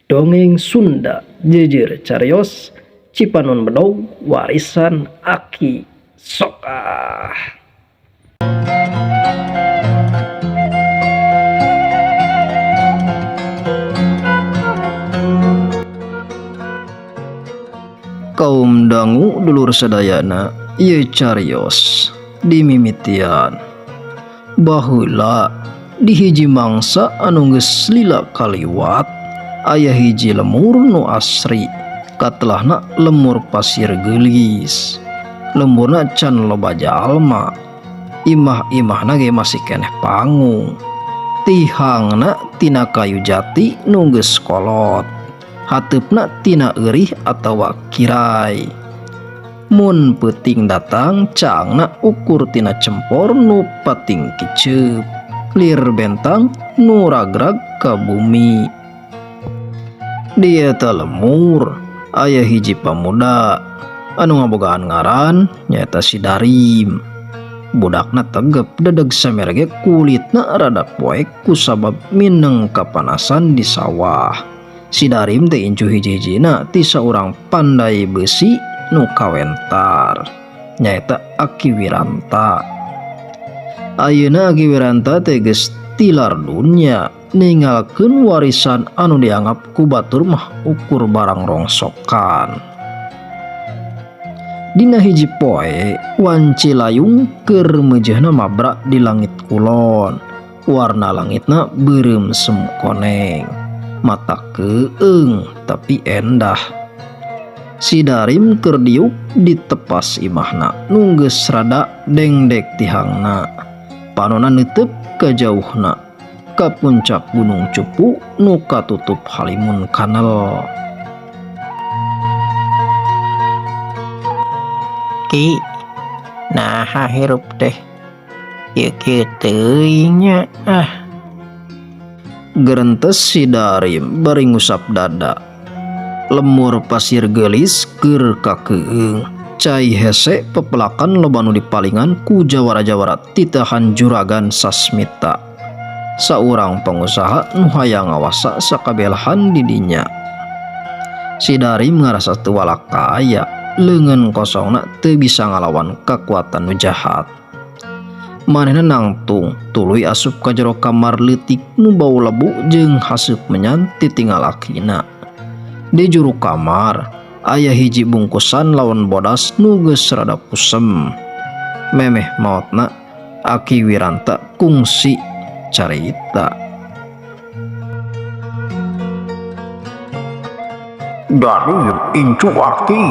Dongeng Sunda Jeujeur Carios Cipanon Bedog Warisan Aki Sokah. Kaum dangu dulur sadayana ieu carios dimimitian. Baheula di hiji mangsa anu geus lila kaliwat aya hiji lemur nu asri katelahna lemur pasir geulis. Lemurna can loba jalma. Imah-imahna ge masih keneh panggung. Tihangna tina kayu jati nu geus kolot. Hateupna tina eurih atawa kirai. Mun peuting datang caangna ukur tina cempor nu pating kiceup. Lir bentang nu ragrag ka bumi. Di eta lemur aya hiji pamuda anu ngabogaan ngaran nyaeta si Darim. Budakna tegep dedeg samere ge kulitna rada poek kusabab mineng kapanasan di sawah. Si Darim teh incu hiji-hijina ti saurang pandai beusi nu kawentar nyaeta Aki Wiranta. Ayeuna Aki Wiranta teh geus tilar dunya ninggalkeun warisan anu dianggap ku batur mah ukur barang rongsokan. Dina hiji poe wanci layung keur meujeuhna mabra di langit kulon. Warna langitna beureum semu koneng. Mata keung tapi endah. Si Darim keur diuk di tepas imahna nu geus rada dengdek tihangna. Panona neuteub ka jauhna ka puncak Gunung Cupu nu katutup halimun kanel. Ki, naha hirup teh kieu-kieu teuing nya ah. Gerentes si Darim bari ngusap dada. Lemur pasir geulis keur kakeung. Cai hese pepelakan loba nu dipalingan ku jawara-jawara titahan juragan Sasmita. Saurang pengusaha nu hayang ngawasa sakabelahan di dinya. Si Darim ngarasa teu walakaya, leungeun kosongna teu bisa ngalawan kakuatan nu jahat. Manehna nangtung tuluy asup ka jero kamar leutik nu bau lebu jeung haseup menyan titinggal akina. Di juru kamar aya hiji bungkusan lawan bodas nu geus rada pusem. Memeh maotna Aki Wiranta kungsi carita. Darim incu aki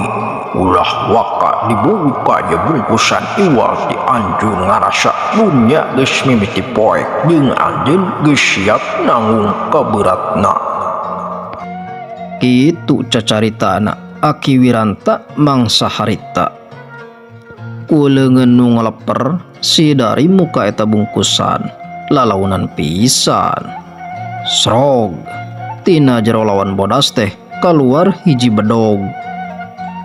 ulah waka dibuka je bungkusan iwal ti anjeun ngarasa dunya geus mimiti poek jeung anjeun geus siap nanggung kaberatna. Kitu cacaritana Aki Wiranta mangsa harita. Ku leungeun nu ngaleper si Darim muka eta bungkusan lalaunan pisan. Srog tina jero lawan bodas teh kaluar hiji bedog.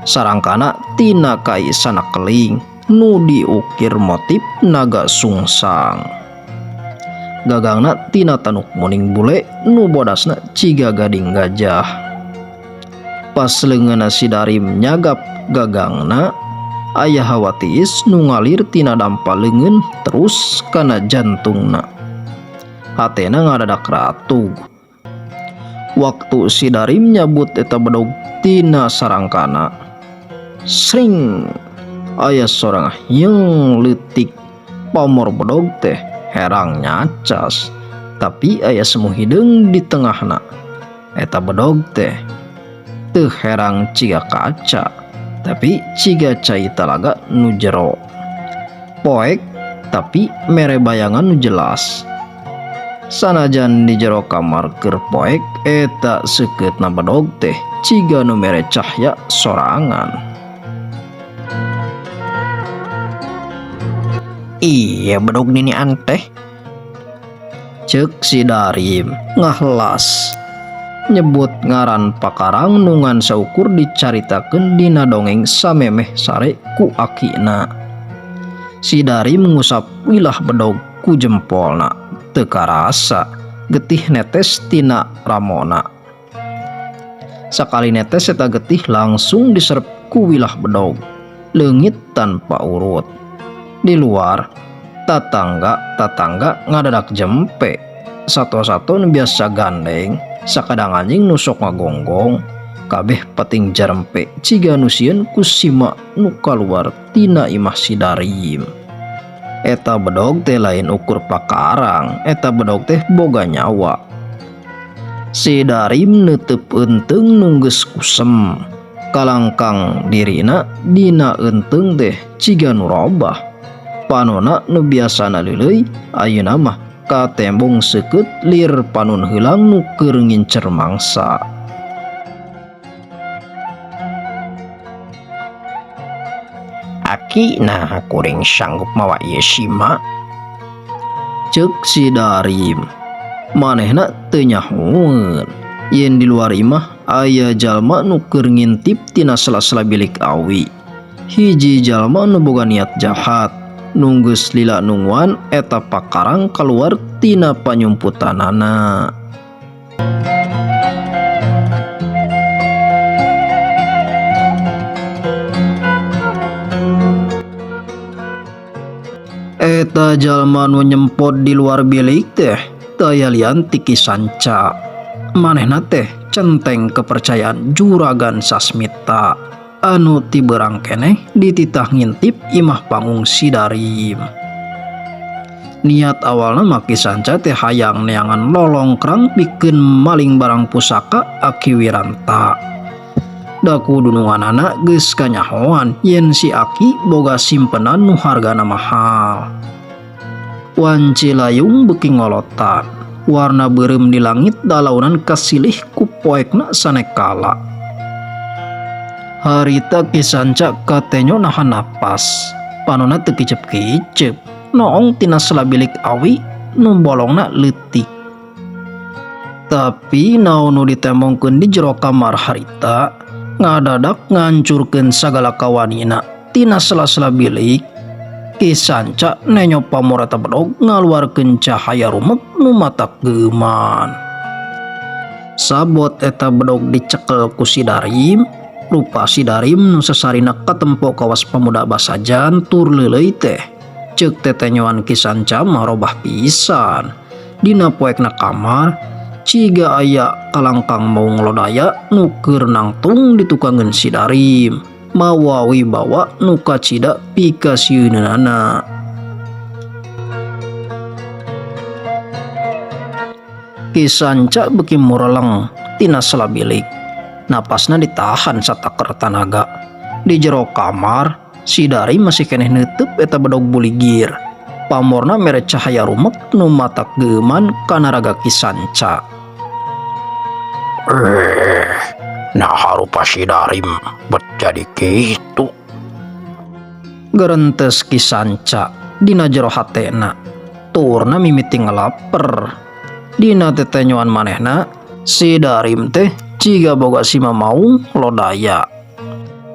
Sarangkana tina kai sanak keling nu diukir motif naga sungsang. Gagangna tina tanuk muning bule nu bodasna ciga gading gajah. Pas leungeunna si Darim nyagap gagangna, aya hawa tiis nu ngalir tina dampa leungeun terus kana jantungna. Hatena ngadadak ratug. Waktu si Darim nyabut eta bedog tina sarangkana, sring aya sorang yang leutik. Pamor bedog teh herang nyacas, tapi aya semu hideung di tengahna. Eta bedog teh teu herang ciga kaca, tapi ciga cai talaga nu jero. Poek tapi mere bayangan nu jelas. Sanajan di jero kamar keur poek, eta seukeutna bedog teh ciga nu mere cahya sorangan. Iya bedog ninian teh. Ceuk si Darim ngahlas. Nyebut ngaran pakarang nu ngan saukur dicaritakeun dina dongeng samemeh sare ku akina. Si Darim ngusap wilah bedog ku jempolna. Teu karasa getih netes tina ramona. Sakali netes eta getih langsung diserep ku wilah bedog. Leungit tanpa urut. Di luar, tatangga-tatangga ngadadak jempe. Satwa-satwa nu biasa gandeng, sakadang anjing nu sok ngagonggong, kabeh pating jarempe ciga nu sieun ku sima nu kaluar tina imah si Darim. Eta bedog teh lain ukur pakarang, eta bedog teh boga nyawa. Si Darim neuteub eunteung nu geus kusem. Kalangkang dirina dina eunteung teh ciga nu robah. Panona nu biasana leuleuy ayeuna mah katembong seukeut lir panun heulang nu keur ngincer mangsa. Aki nah kuring sanggup mawa ieu sima. Ceuk si Darim. Manehna teu nyahoeun yen di luar imah aya jalma nu keur ngintip tina sela-sela bilik awi. Hiji jalma nu boga niat jahat nu geus lila nungguan eta pakarang kaluar tina panyumputanana. Eta jalma nu nyempot di luar bilik teh taya lian ti Ki Sanca. Manehna teh centeng kepercayaan Juragan Sasmita anu ti beurang keneh dititah ngintip imah panggung si Darim. Niat awalna mah Ki Sanca teh hayang neangan lolongkrang pikeun maling barang pusaka Aki Wiranta. Da ku dununganana geus kanyahoan yen si Aki boga simpenan nu hargana mahal. Wanci layung beuki ngolotan, warna beureum di langit dalaunan kasilih ku poekna sanekala. Harita Ki Sanca katenyo nahan napas, panona teu kicep-kicep, noong tina sela bilik awi nu bolongna leutik. Tapi naon nu ditembongkeun di jero kamar harita, ngadadak ngancurkeun sagala kawanina tina sela-sela bilik. Ki Sanca nenyo pamor eta bedog ngaluarkeun cahaya rumek nu matak geuman. Sabot eta bedog dicekel ku si Darim, rupa si Darim nu sasarina katempo kawas pamuda basajan tur leuleuy teh. Ceuk tetenyoan Ki Sanca mah robah pisan. Dina poekna kamar, ciga aya kalangkang maung lodaya nu keur nangtung ditukangeun si Darim. Mawa wibawa nu kacida pikasieunana. Ki Sanca beuki mureleng tina sela bilik. Napasna ditahan sataker tanaga. Di jero kamar, si Darim masih keneh neuteub eta bedog buligir. Pamorna mere cahaya rumek nu matak geuman kana raga Ki Sanca. Nah harupa si Darim bet jadi kitu. Gerentes Ki Sanca dina jero hatena. Turna mimiti ngelaper. Dina tetenyoan manehna si Darim teh ciga boga sima maung lodaya.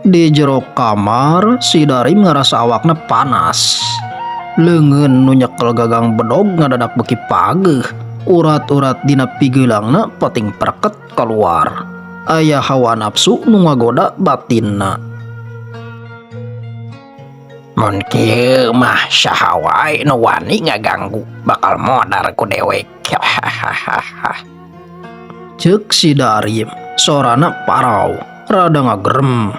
Di jero kamar si Darim ngerasa awakna panas. Leungeun nu nyekel gagang bedog ngadadak beuki pageuh. Urat-urat dina pigeulangna pating perket keluar. Aya hawa nafsu nu ngagoda batinna. Mun kieu mah saha wae nu wani ngaganggu bakal modar ku dewek. Ceuk si Darim, sorana parau, rada ngagerem,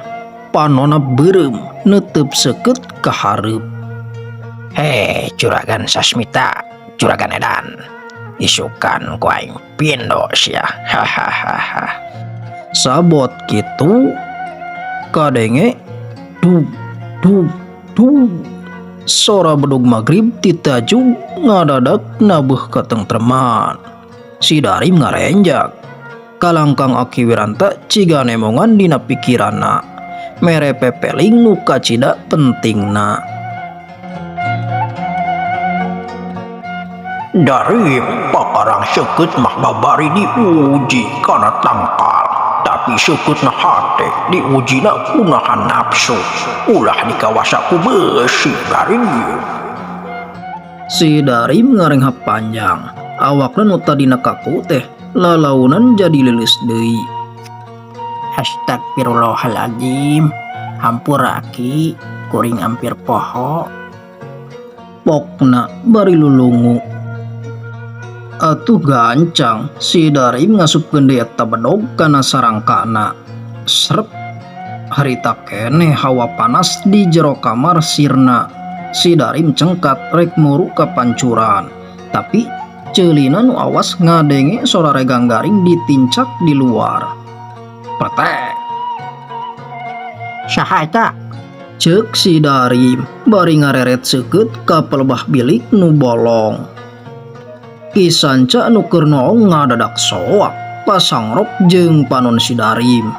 panona beureum, neuteub seukeut ka hareup. Heh, Juragan Sasmita, Juragan Edan. Isukan ku aing pindo sia. Hahaha. Sabot kitu kadenge dug dug dug. Sora bedug magrib titajug ngadadak nabuh katengtreman. Si Darim ngarenjak. Kalangkang Aki Wiranta ciga nemongan dina pikiranna. Mere pepeling nu kacida pentingna. Dari pakarang seukeut mah babari diuji kana tangkal, tapi seukeut na hate diujina kunahan nafsu. Ulah dikawasa ku beusi Darim. Si Darim ngarenghap panjang, awakna nu tadina kaku teh lalaunan jadi leuleus deui. Astagfirullahaladzim, hampura Aki, kuring ampir poho. Pokna bari lulungu. Atuh gancang si Darim ngasupkeun deui eta bedog kana sarangkana. Srep harita keneh hawa panas di jero kamar sirna. Si Darim cengkat rek muru ka pancuran. Tapi ceulina nu awas ngadenge sora regang garing ditincak di luar. Pretek. Saha eta? Ceuk si Darim bari ngareret seukeut ka pelebah bilik nu bolong. Ki Sanca nu keur noong ngadadak soak pasangrok jeung panon si Darim.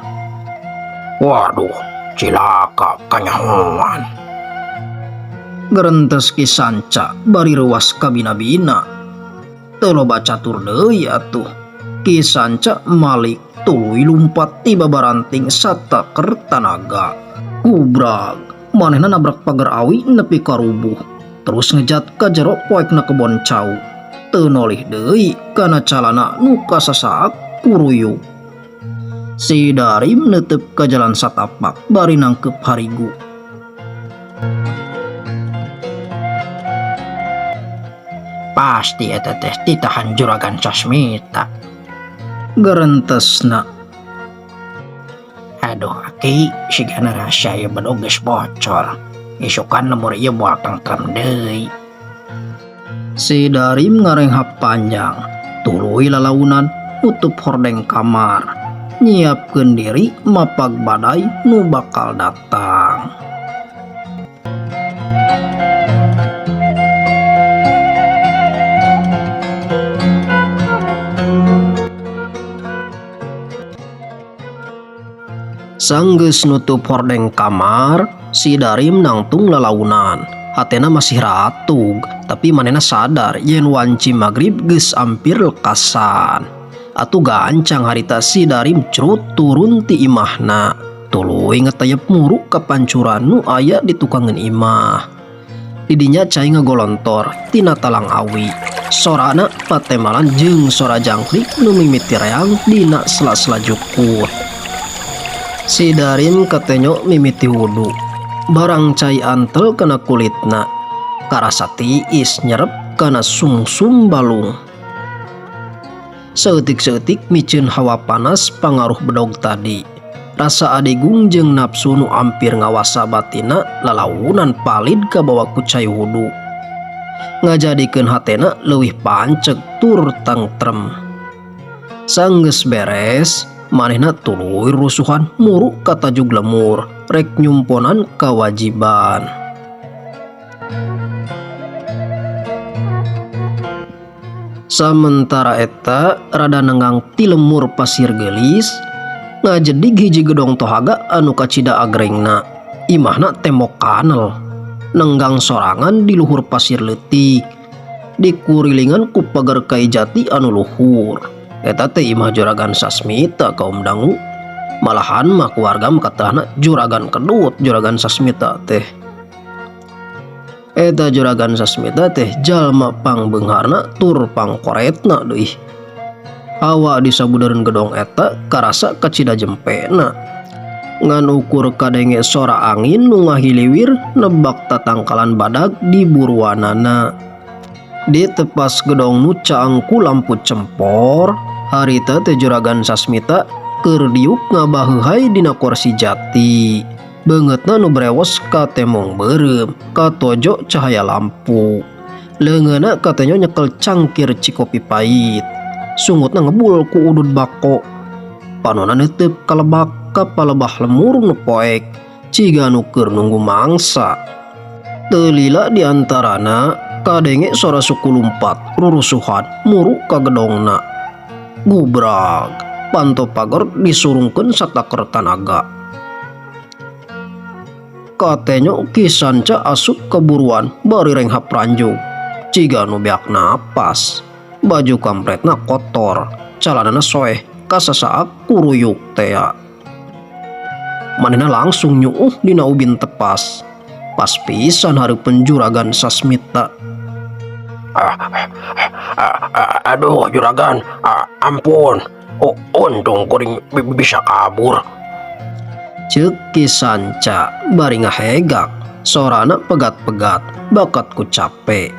Waduh, cilaka kanyahoan. Gerentes Ki Sanca bari reuas kabina-bina. Teu loba catur deui atuh. Ki Sanca malik tuluy lumpat ti babaranting sataker tanaga. Kubrag, manehna nabrak pagar awi nepi ka rubuh. Terus ngejat ka jero poekna kebon cau. Teu nolih deui kana calana nu kasasaak kuruyuk. Si Darim neuteup ka jalan satapak bari nangkeup harigu. Pasti eta teh titahan Juragan Sasmita. Gerentesna. Aduh Aki, sigana rahasia ieu bedog geus bocor. Isukan lembur ieu moal tengtrem deui. Si Darim ngarenghap panjang, tuluy lalaunan nutup hordeng kamar, nyiapkeun diri mapag badai nu bakal datang. Sanggeus nutup hordeng kamar, si Darim nangtung lalaunan. Hatena masih ratug, tapi manehna sadar yen wanci magrib geus ampir lekasan. Atuh gancang harita si Darim crut turun ti imahna. Tuluy ngetayep muru ka pancuran nu aya di tukangeun imah. Didinya cai ngagolontor tina talang awi. Sorana patemalan jeung sora jangkrik nu mimiti reang dina sela-sela jukut. Si Darim katenyo mimiti wudu. Barang cai antel kana kulitna. Karasa tiis nyerep kana sungsum balung. Saeutik-saeutik miceun hawa panas pangaruh bedog tadi. Rasa adigung jeung nafsu nu ampir ngawasa batina lalaunan palid kabawa ku cai wudu. Ngajadikeun hatena leuwih panceg tur tengtrem. Sanggeus beres, manehna tuluy rusuhan muru ka tajug lemur rek nyumponan kawajiban. Samentara eta rada nenggang ti lemur Pasir Geulis ngajedig hiji gedong tohaga anu kacida agrengna. Imahna tembok kanel nenggang sorangan di luhur pasir leutik dikurilingan ku pagar kai jati anu luhur. Eta teh imah Juragan Sasmita kaum dangu. Malahan mah keluarga mah katelahna Juragan Kedut Juragan Sasmita teh. Eta Juragan Sasmita teh jalma pangbeungharna tur pangkoretna deui. Hawa di sabudareun gedong eta karasa kacida jempena. Ngan ukur kadenge sora angin nu ngahiliwir nebak tatangkalan badag di buruanana. Di tepas gedong nu caang ku lampu cempor, harita teh Juragan Sasmita keur diuk ngabaheuhai dina kursi jati. Beungeutna nu brewos katemong beureum, katojo cahaya lampu. Leungeunna katenyo nyekel cangkir cikopi pait. Sungutna ngebul ku udud bako. Panona neuteup kalebak ka palebah lemur nu poek, ciga nu keur nunggu mangsa. Teu lila di antarana kadenge sora suku lumpat rurusuhan muru ka gedongna. Gubrag, panto pager disurungkeun sataker tanaga. Katenyo Ki Sanca asup keburuan bari renghap ranjug. Ciga nu beak napas. Baju kampretna kotor, calanana soeh, kasasaak kuruyuk tea. Manehna langsung nyuuh dina ubin tepas. Pas pisan hareupeun Juragan Sasmita. Aduh juragan, ampun. Oh, untung kuring bisa kabur. Ceuk Ki Sanca bari ngahegak, sorana pegat-pegat bakat ku cape.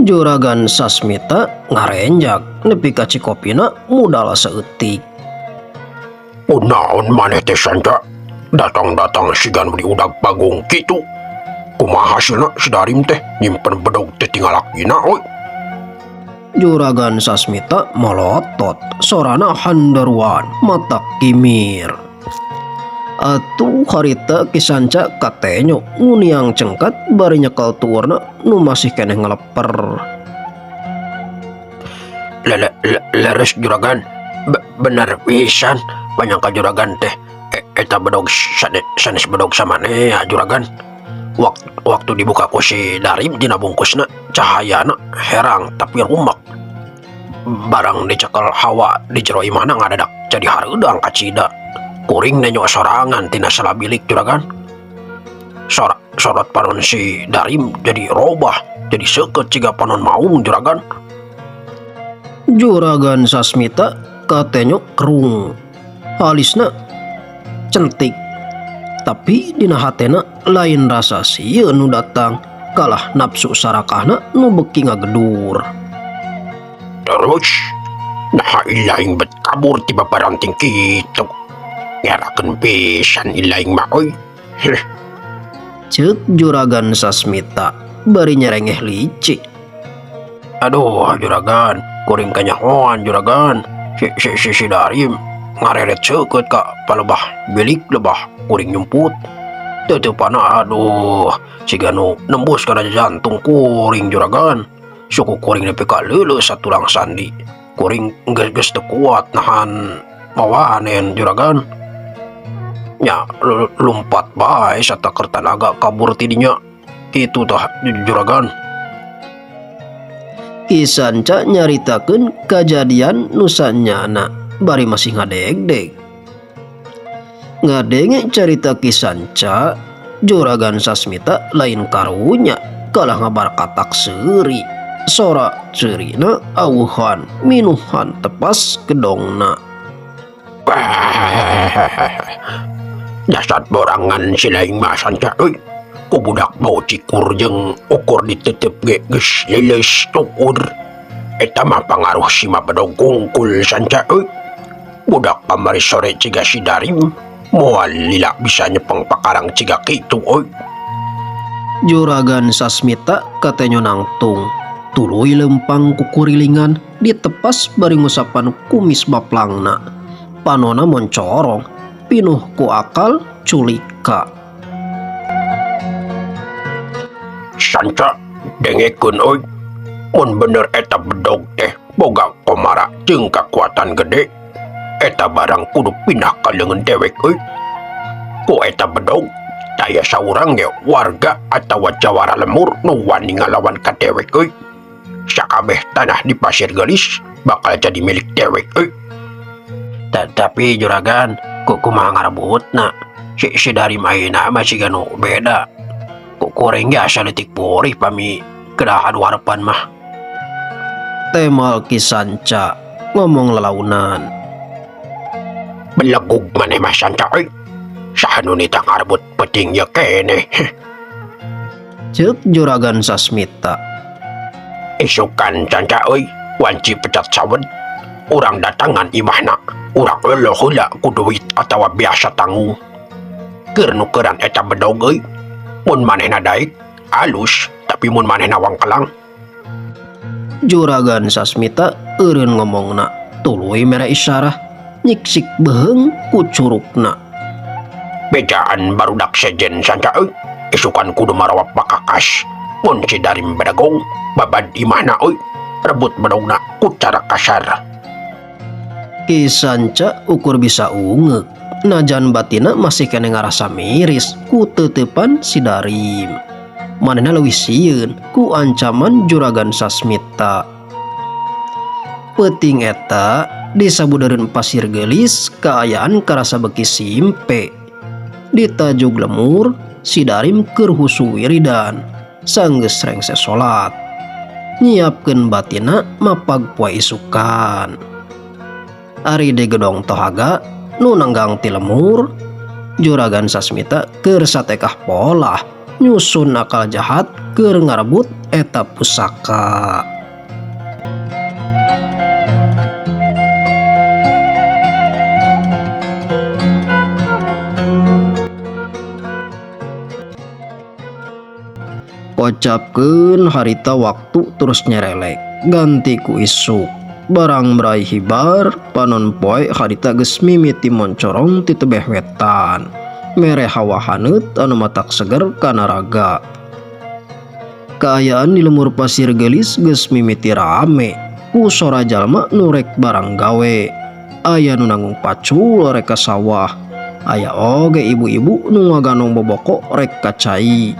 Juragan Sasmita ngarenjak nepi ka cikopina mudal saeutik. Kunaon maneh teh, Sanca? Datang-datang siga nu diudag pagong kitu. Kumaha hasilna si Darim teh nyimpen bedog teh tinggal lakina euy? Juragan Sasmita molotot, sorana handaruan, mata kimir. Atuh harita Ki Sanca katenyo nguniang cengkat bari nyekel tuurna nu masih keneh ngeleper. Lele, leres, juragan. Bener pisan panyangka juragan teh eta bedog sanes bedog samaneh juragan. Waktu dibuka ku si Darim dina bungkusna, cahayana herang tapi rumek. Barang dicekel hawa di jero imahna ngadadak jadi hareudang kacida. Kuring nenyo sorangan tina sela bilik, juragan. Sorot panon si Darim jadi robah, jadi seukeut ciga panon maung, juragan. Juragan Sasmita katenyo kerung. Alisna centik. Tapi dina hatena lain rasa sieun nu datang, kalah nafsu sarakahna nu beuki ngagedur. Terus nah ilaing bet kabur tiba paranting kitu. Ngerakeun pisan ilaing mah euy. Heh. Ceuk Juragan Sasmita bari nyerengeh licik. Aduh, juragan, kuring kanyahoan, juragan. Si Darim ngareret seukeut ka palebah bilik lebah kuring nyumput. Teuteupana, aduh, siga nu nembus kana jantung kuring, juragan. Suku kuring nepi ka leuleus satulang sandi. Kuring geus geus teu kuat nahan mawanen, juragan. Nya lumpat bae sataker tanaga kabur ti dinya. Kitu tah, juragan. Ki Sanca nyaritakeun kajadian nu sanyana bari masih ngadegdeg. Ngadenge carita Ki Sanca, Juragan Sasmita lain karunya kalah ngabarkatak seuri. Sora ceurina awuhan minuhan tepas gedongna. Jasad borangan si laing mah, Sanca euy. Ku budak bau cikur jeung ukur diteuteup ge geus leuleus tuur. Eta mah pangaruh sima bedog kungkul, Sanca euy. Budak kamari sore ciga si Darim moal lila bisa nyepeng pakarang ciga kitu euy. Juragan Sasmita katenyo nangtung. Tuluy lempang kukurilingan ditepas bari ngusapan kumis baplangna. Panona moncorong, pinuh ku akal culika. Sanca, dengekeun euy. Mun bener eta bedog teh boga komara jeung kakuatan gede, eta barang kudu pindah ka leungeun dewek euy. Ku eta bedog daya saurang ge warga atawa jawara lemur nu wani ngalawan ka dewek euy. Sakabeh tanah di Pasir Gelis bakal jadi milik dewek euy. Tapi juragan, ku kumaha ngarebutna? Si Darim ayeuna mah siga nu beda. Ku kuring ge asa leutik purih pami kedah adu harepan mah. Temal Ki Sanca ngomong lalaunan. Belegug maneh mah, Sanca euy. Saha nu nitah ngarebut penting ye keneh? Ceuk Juragan Sasmita. Isukan, Sanca euy, wanci pecat sawed. Urang datangan imahna, urang euleuh heula ku duit atawa biasa tanggung. Keur nukeran eta bedog euy. Mun manehna daek, alus, tapi mun manehna wangkelang, Juragan Sasmita eureun ngomongna tuluy mere isyarah nyiksik beuheung ku curukna. Bejaan barudak sejen, Sanca euy. Isukan kudu marawa pakakas. Mun si Darim bedagong, babad imahna euy. Rebut bedogna ku cara kasar. Ki Sanca ukur bisa ungeuk. Najan batina masih keneh ngarasa miris ku teuteupan si Darim. Manehna leuwih sieun ku ancaman Juragan Sasmita. Peuting eta di sabudeureun Pasir Gelis kaayaan karasa beuki simpe. Di tajug lemur si Darim keur husu wiridan sanggeus rengse salat. Nyiapkeun batina mapag poe isukan. Ari di gedong Tohaga nu nenggang ti lemur. Juragan Sasmita keur satekah polah nyusun akal jahat keur ngarebut eta pusaka. Kocapkeun harita waktu terus nyerelek ganti ku isuk barang brai hibar panon poe harita geus mimiti moncorong ti tebeh wetan mere hawa haneut anu matak seger kana raga. Kaayaan di lemur Pasir Geulis geus mimiti rame ku sora jalma nu rek barang gawe. Aya nu nanggung pacul rek ka sawah, aya oge ibu-ibu nu ngaganong boboko rek ka cai.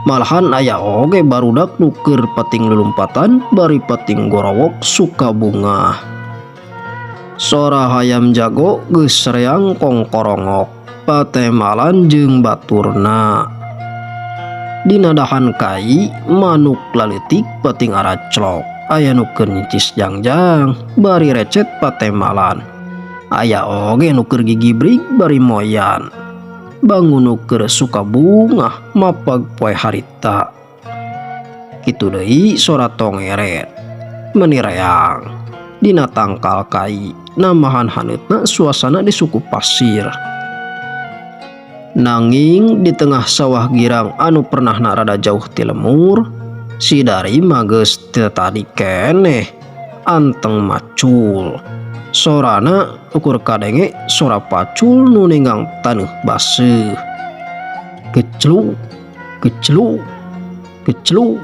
Malahan aya oge barudak nu keur pating lulumpatan bari pating gorowok suka bungah. Sora hayam jago geus reang kongkorongok patemalan jeung baturna. Dina dahan kai manuk laleutik pating araclok aya nu keur nyicis jangjang bari recet patemalan. Aya oge nu keur gigibrig bari moyan. Bangun nu keur suka bungah mapag poe harita. Kitu deui sora tongeret meuni reang dina tangkal kai namahan haneutna suasana di suku pasir. Nanging di tengah sawah girang anu pernahna rada jauh ti lemur, si Darim mah geus teu tadi keneh anteng macul. Sorana ukur kadenge sora pacul nu ninggang taneuh baseuh. Kecluk, kecluk, kecluk.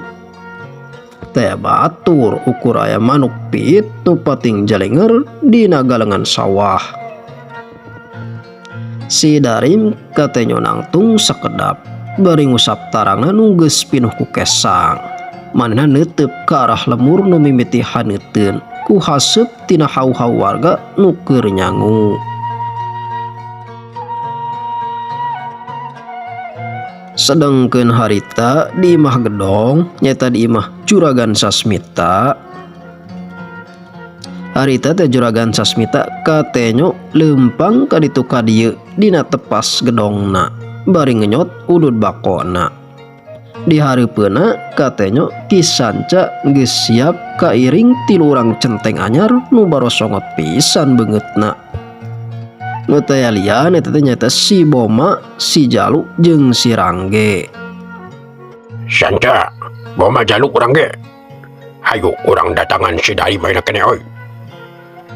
Teh batur ukur aya manuk piit nu pating jalenger dina galengan sawah. Si Darim katenyo nangtung sakedap bari ngusap tarangna nu geus pinuh ku kesang. Manehna neuteup ka arah lemur nu mimiti haneuteun ku haseup tina hau-hau warga nu keur nyangu. Sedengkeun harita di imah gedong nyaeta di imah Juragan Sasmita. Harita teh Juragan Sasmita katenyo leumpang ka ditu ka dieu dina tepas gedongna bari ngenyot udud bakona. Di hareupeunna katenyo Ki Sanca geus siap kairing tilu urang centeng anyar nu barosongot pisan beungeutna. Nu teh lian eta teh nyaeta si Boma, si Jalu jeung si Rangge. Sanca, Boma Jalu urang ge. Hayu urang datangan si Darim ayeuna keneh euy.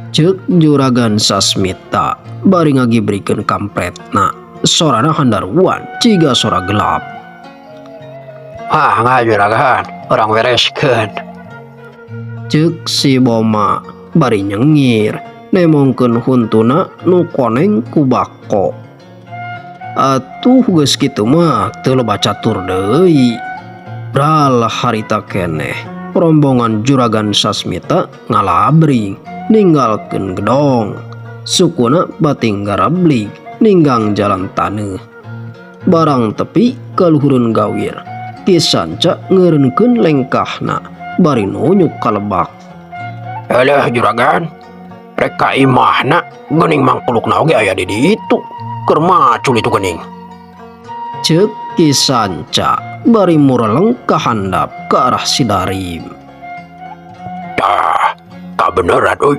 Ceuk Juragan Sasmita bari ngagibrikeun kampretna. Sorana handaruan ciga sora gelap. Ah, nga juragan, urang bereskeun. Ceuk si Boma bari nyengir nemongkeun huntuna nu koneng ku bako. Atuh geus kitu mah teu loba catur deui. Bral harita keneh rombongan Juragan Sasmita ngalabring ninggalkeun gedong. Sukuna bating garablig ninggang jalan taneuh. Barang tepi kaluhureun gawir. Ki Sanca ngeureunkeun lengkahna bari nunjuk ka lebak. Eleh juragan, rek ka imahna geuning mangkulukna oge aya di ditu. Keur macul itu geuning. Ceuk Ki Sanca bari mureleng ka handap ka arah si Darim. Tah, kabeneran euy.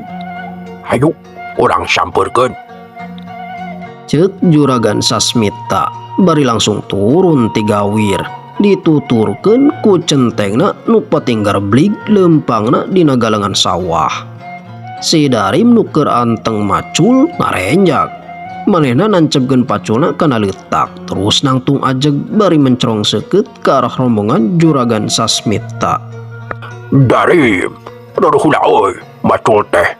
Hayu urang sampeurkeun. Ceuk Juragan Sasmita bari langsung turun ti gawir. Dituturkeun ku centengna nu pating garblig leumpangna dina galengan sawah. Si Darim nu keur anteng macul ngarenjak. Manehna nancepkeun paculna kana leutak terus nangtung ajeg bari mencerong seukeut ka arah rombongan Juragan Sasmita. Darim, duduh heula euy, macul teh.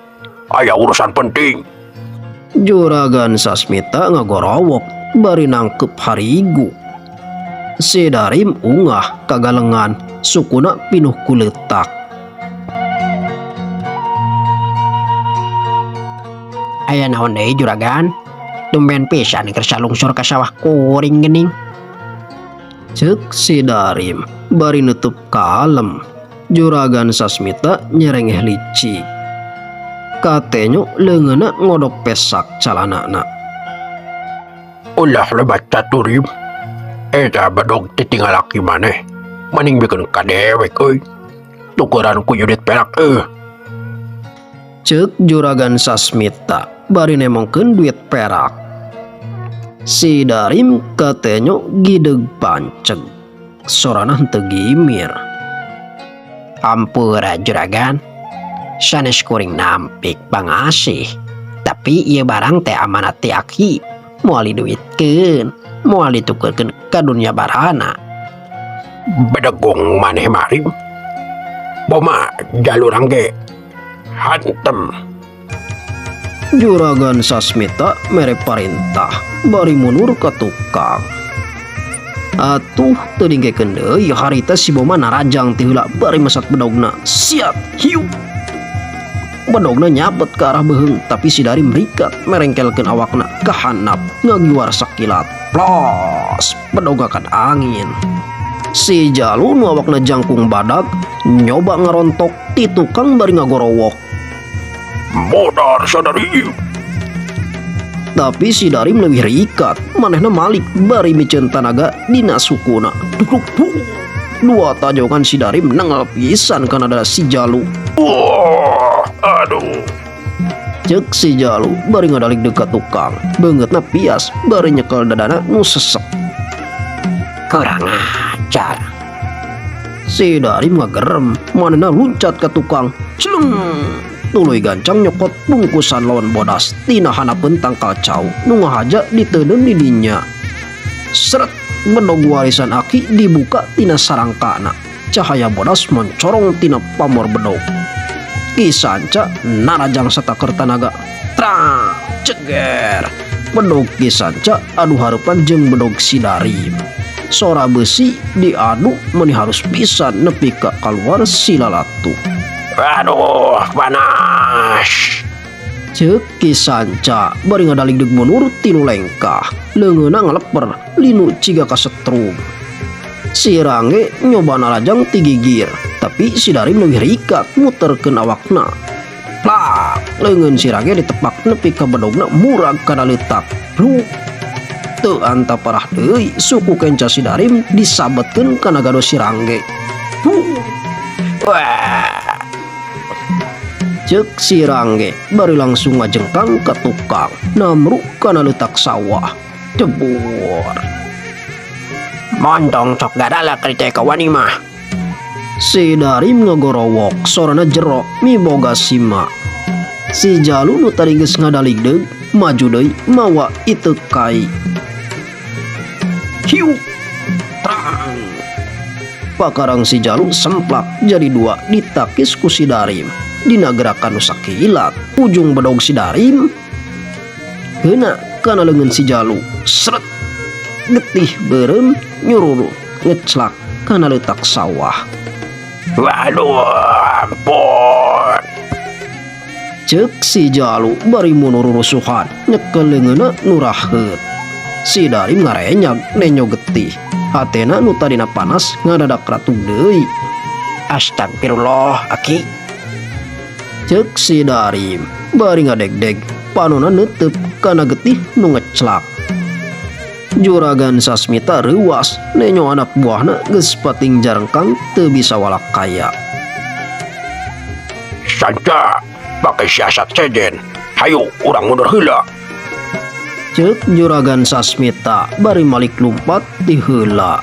Aya urusan penting. Juragan Sasmita ngagorowok bari nangkep harigu. Si Darim ungah kagalengan, sukuna pinuh ku leutak. Aya naon deui juragan? Tumben pisan keur salungsur ka sawah kuring geuning. Ceuk si Darim bari nutup kalem. Juragan Sasmita nyerengeh licik. Katenyo leungeunna ngodok pesak calanana. Ulah lebat catur Rim. Eta bedog titingal aki maneh. Maning bikeun ka dewek euy. Tukeran ku duit perak euy. Cek Juragan Sasmita bari nemongkeun duit perak. Si Darim katenyo gideg panceg. Sorana henteu gimir. Ampura juragan. Sanes kuring nampik pangasih. Tapi ieu barang teh amanat ti aki. Moal diduitkeun, moal ditukerkeun ka dunya barana. Bedegong maneh marim. Boma jalurang ge hantem. Juragan Sasmita mere parintah bari mundur ka tukang. Atuh teu dingkekeun deui harita si Boma narajang ti heula bari mesat bedogna. Siap, hiu. Bedogna nyabet ke arah beuheung tapi si Darim rikat merengkelkeun awakna ka handap ngagiwar sakilat. Plos, bedogakan angin. Si Jalu nu awakna jangkung badag nyoba ngarontok ti tukang bari ngagorowok. Modar sadari. Tapi si Darim leuwih rikat, manehna malik bari miceun tanaga dina sukuna. Duk duk. Dua tajongan si Darim nengel pisan kana dada si Jalu. Wah, aduh. Cek si Jalu bari ngadalik dekat tukang. Beungeutna pias bari nyekel dadana nu sesek. Kurang ajar. Si Darim ngagerem, manehna luncat ka tukang. Celeng. Tuluy gancang nyokot bungkusan lawan bodas tina hanapeun tangkal cau nu ngahaja diteundeun di dinya. Seret, bedog warisan aki dibuka tina sarangkana. Cahaya bodas mencorong tina pamor bedog. Ki Sanca narajang sataker tanaga. Trang, ceger. Bedog Ki Sanca adu hareupan jeung bedog si Darim. Sora besi diadu meuni harus pisan nepi ka kaluar si lalatu. Aduh, panas. Cek Ki Sanca bari ngadaligdeg mundur tilu lengkah. Leungeunna ngaleper linu ciga kasetrum. Si Rangge nyoba narajang ti gigir, tapi si Darim leuwih rikat muterkeun awakna. Plak, leungeun si Rangge ditepak nepi ka bedogna murag kana leutak. Pluk. Teu anta parah deui suku kenca si Darim disabetkeun kana gado si Rangge. Huh. Wah. Cek si Rangge bari langsung ngajengkang ka tukang, namruk kana leutak sawah. Jebur. Montong sok gadala kerja kawani mah. Si Darim ngagorowok sorana jero miboga sima. Si Jalu nu tadi geus ngadaligdeug maju deui mawa iteu kai. Hiu. Trang. Pakarang si Jalu semplak jadi dua ditakis ku si Darim. Dina gerakan nu sakilat ujung bedog si Darim kena kana leungeun si Jalu. Seret. Getih beureum nyururu ngeclak kana leutak sawah. Waduh, ampun. Cek si Jalu bari mundur rusuhan nyekel leungeunna nu raheut. Si Darim ngarenyag nenyo getih. Hatena nu tadina panas ngadadak ratug deui. Astagfirullah, aki. Cek si Darim bari ngadegdeg panona neuteub kana getih nu ngeclak. Juragan Sasmita reuwas nenyo anak buahna geus pating jarengkang teu bisa walakaya. Sanca, pakai siasat sejen. Hayu urang mundur heula. Cek Juragan Sasmita bari malik lumpat ti heula.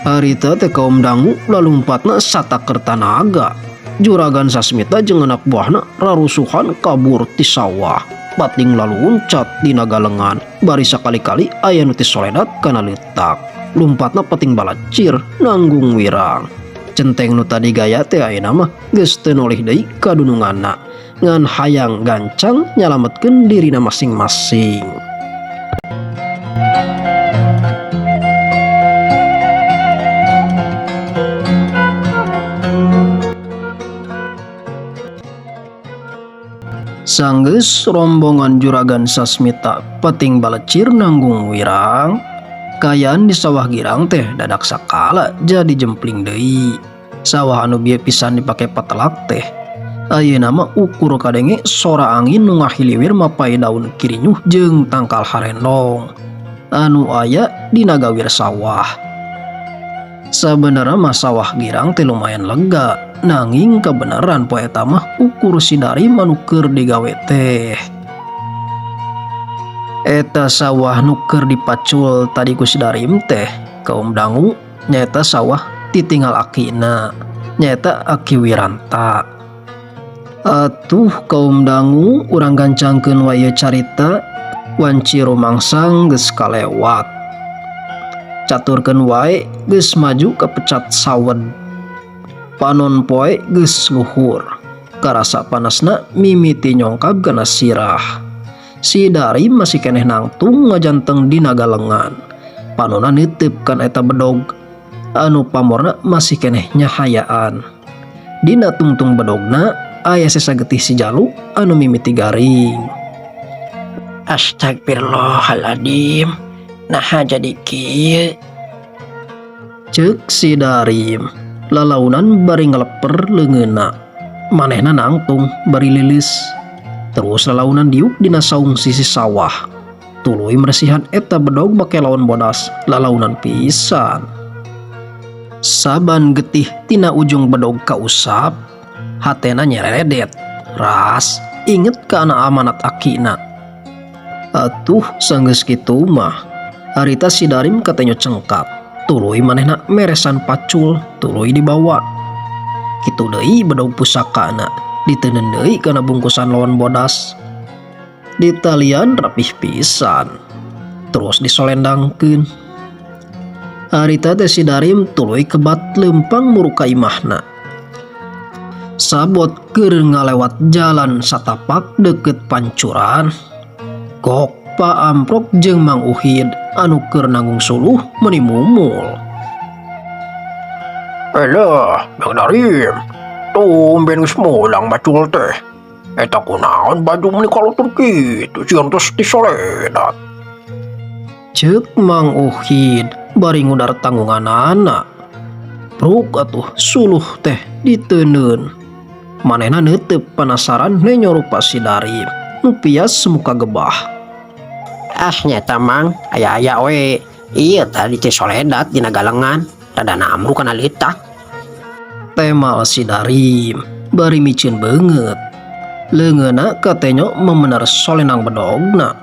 Harita teh kaum dangu lalumpatna sataker tanaga. Juragan Sasmita jeung anak buahna rarusuhan kabur ti sawah. Pating laluncat dina galengan bari sakali-kali aya nu tisoledat kana leutak. Lumpatna pating balacir nanggung wirang. Centeng nu tadi gaya teh ayeuna mah geus teu nolih deui ka dununganna. Ngan hayang gancang nyalametkeun dirina masing-masing. Sanggeus rombongan Juragan Sasmita pating balecir nanggung wirang, kayaan di sawah girang teh dadak sakala jadi jempling deui. Sawah anu bieu pisan dipake patelak teh. Ayeuna mah ukur kadenge sora angin nu ngahiliwir mapai daun kirinyuh jeung tangkal harendong anu aya dina gawir sawah. Sabenerna mah sawah girang teh lumayan lega, nanging kabeneran poe eta mah ukur si Darim anu keur digawe teh. Eta sawah nu keur dipacul tadi ku si Darim teh kaum dangu nyaeta sawah titinggal akina, nyaeta Aki Wiranta. Atuh kaum dangu urang gancangkeun wae ieu carita wanci rumangsang geus kalewat. Caturkeun wae geus maju ka pecat sawed. Panon poe geus luhur. Karasa panasna mimiti nyongkab kana sirah. Si Darim masih keneh nangtung ngajanteng dina galengan. Panonna neuteup kana eta bedog anu pamorna masih keneh nyahayaan. Dina tungtung bedogna aya sesa getih si jalu anu mimiti garing. Astagfirullahaladzim, naha jadi kieu? Ceuk si Darim lalaunan bari ngaleper leungeunna. Manehna nangtung bari lilis. Terus lalaunan diuk dina saung sisi sawah. Tuluy meresihan eta bedog make lawan bodas lalaunan pisan. Saban getih tina ujung bedog kausap, hatena nyeredet, ras inget kana amanat akina. Atuh sanggeus kitu mah harita si Darim katenyo cengkat. Tuluy manehna meresan pacul, tuluy dibawa. Kitu deui bedog pusakana, diteundeun deui kana bungkusan lawan bodas. Ditalian rapih pisan, terus disolendangkeun. Harita teh si Darim tuluy kebat leumpang muru ka imahna. Sabot keur ngalewat jalan satapak deket pancuran, gok Pak Amprok jeung Mang Uhid anu keur nanggung suluh meuni mumul. Elah, Bang Darim, tumben geus mulang macul teh. Eta kunaon baju meuni kalutur kitu sieun tos disoledat. Ceuk Mang Uhid bari ngudar tanggunganana. Pruk atuh suluh teh diteundeun. Manehna neuteup panasaran nenyo rupa si Darim nu pias muka gebah. Ah nyata Mang, aya-aya we. Ieu tadi teh soledat dina galengan, rada namru kana leutak. Temal si Darim bari miceun beungeut. Leungeunna katenyo memener solenang bedogna.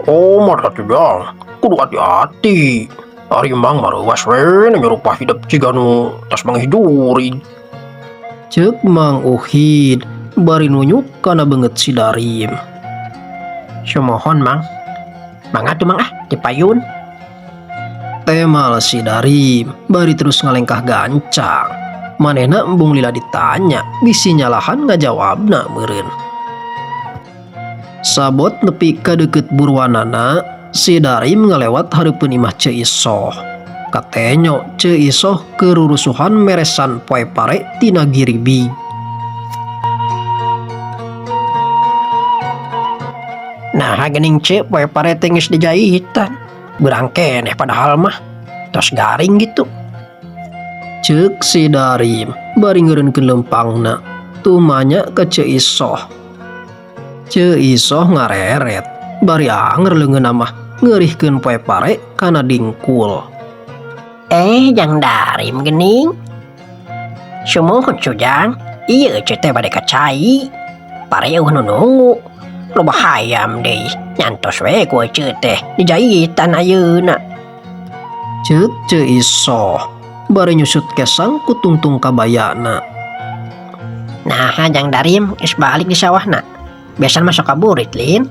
Oh, mata tuh Bang, kudu hati-hati. Ari Mang mah reuwas we nyerupa hidup jiga nu tas manggih jurig. Ceuk Mang Uhid bari nunyuk kana beungeut si Darim. Sumohon Mang. Mangga tuh Mang ah dipayun. Temal si Darim bari terus ngalengkah gancang. Manehna embung lila ditanya, bisi nyalahan ngajawabna meureun. Sabot nepi ka deukeut burwanana, si Darim ngalewat hareupeun imah Ceu Isoh. Katenyo Ceu Isoh kerurusuhan meresan poe pare tina giribig. Nah gening Ceu poe pare teh geus dijahitan. Beurang keneh padahal mah tos garing gitu. Ceuk si Darim bari ngeureunkeun leumpangna tumanya ka Ceu Isoh. Ceu Isoh ngareret bari anger leungeunna mah ngeurihkeun poe pare kana dingkul. Jang Darim gening. Sumuhun Sujang, ieu Ceu teh bade ka cai. Pare eueuh nu nunggu. Loba hayam deui, nyantos we ku Ceu teh dijahitan ayeuna. Ceuk Ceu Isoh bari nyusut kesang ku tungtung kabayana. Nah, Jang Darim geus balik di sawahna. Biasana mah sok kaburit lin.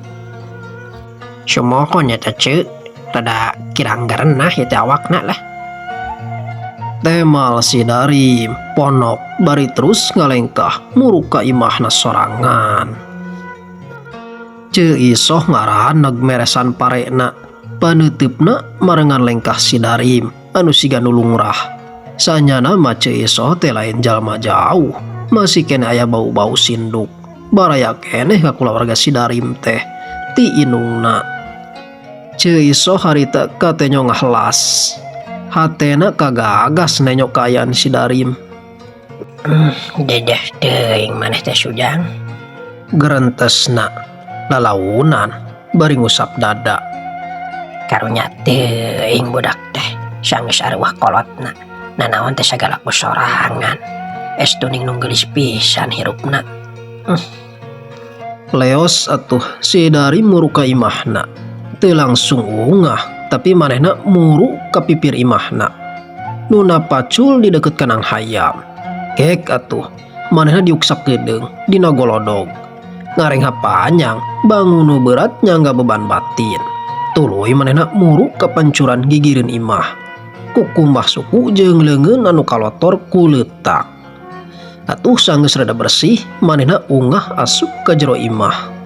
Sumohon nya teh Ceu, rada kirang garenah ieu teh awakna lah. Temal si Darim ponok bari terus ngalengkah muru ka imahna sorangan. Ceu Isoh ngaraneg meresan parena, paneuteup marengan lengkah si Darim anu siga nu lungrah. Sanyana mah Ceu Isoh teh lain jalma jauh, masih keneh aya bau-bau sinduk. Baraya keneh ka kulawarga si Darim teh ti indungna. Ceu Isoh harita katenyo ngahelas. Hatena kagagas nenyo kaayaan si Darim. Dedeh teuing maneh teh Sujang. Gerentesna lalaunan bari ngusap dada. Karunya teuing budak teh sanggeus arwah kolotna. Nanaon teh sagala ku sorangan. Estu ning nu geulis pisan hirupna. Leos atuh si Darim muru ka imahna. Teu langsung ungah tapi manehna muru ka pipir imahna. Nuna pacul di deket kanang hayam. Kek atuh manehna diuk sakedeung dina golodog. Ngarengha panjang bangun nu berat nyangga beban batin. Tuluy manehna muru ka pancuran gigireun imah. Kukumbah suku jeung leungeun anu kalotor ku leutak. Atuh sanggeus rada bersih manehna ungah asup ka jero imah.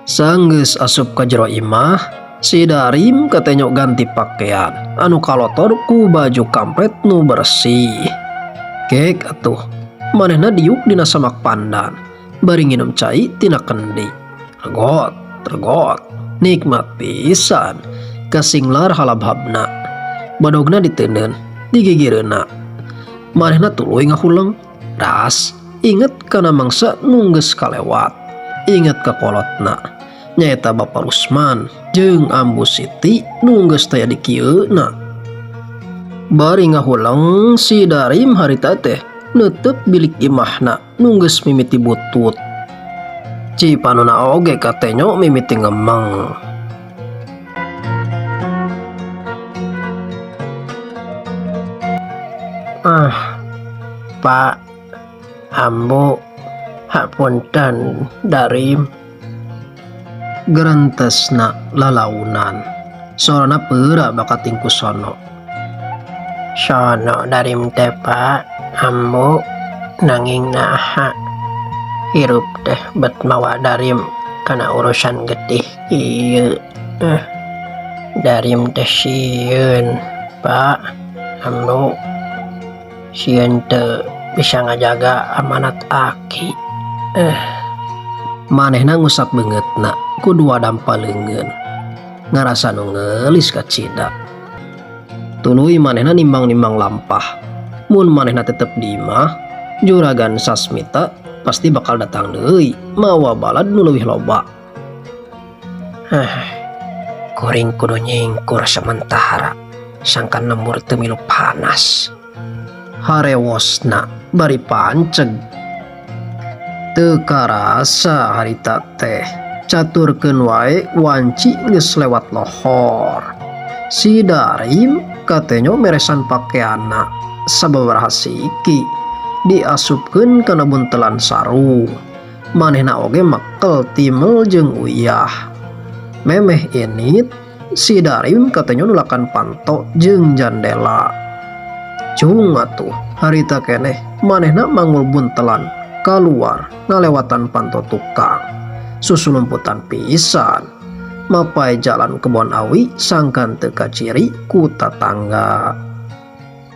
Sanggeus asup ka jero imah, si Darim katenyok ganti pakaian anu kalotor ku baju kampret nu bersih. Kek atuh manehna diuk dina samak pandan bari nginum cai tina kendi. Regot, regot, nikmat pisan kasinglar halabhabna. Badogna diteundeun digigireunna. Manehna tuluy ngahuleng, ras inget kana mangsa nu geus kalewat. Inget ka kolotna nyaeta Bapa Rusman jeung Ambu Siti nu geus taya di kieuna. Bari ngahuleng si Darim harita teh neuteuk bilik imahna nu geus mimiti butut. Cipanuna oge katenyo mimiti ngemeng. Pak Ambu hapunten Darim. Gerentesna lalaunan. Sorana peura bakat tingku sono. Sono Darim teh Pak Ambu nanging naha hirup teh bet mawa Darim kana urusan getih ieu. Darim teh sieun Pak Ambu, sieun teu bisa ngajaga amanat aki. Manehna ngusap beungeutna ku dua dampa leungeun. Ngarasa nu ngeulis kacida. Tuluy manehna nimbang-nimbang lampah. Mun manehna tetep di imah, Juragan Sasmita pasti bakal datang deui mawa balad nu leuwih loba. Kuring kudu nyingkur sementara sangkan lembur teu milu panas. Harewosna bari panceg. Teu karasa harita teh caturkeun wae wanci geus lewat lohor. Si Darim katenyo meresan pakeanna sababaraha siki diasupkeun kana buntelan sarung. Manehna oge mekel timel jeung uyah. Memeh init si Darim katenyo nulakan panto jeung jandela. Cung atuh harita keneh manehna mangul buntelan kaluar ngalewatan panto tukang. Susulumputan pisan mapai jalan kebon awi sangkan teu kaciri ku tatangga.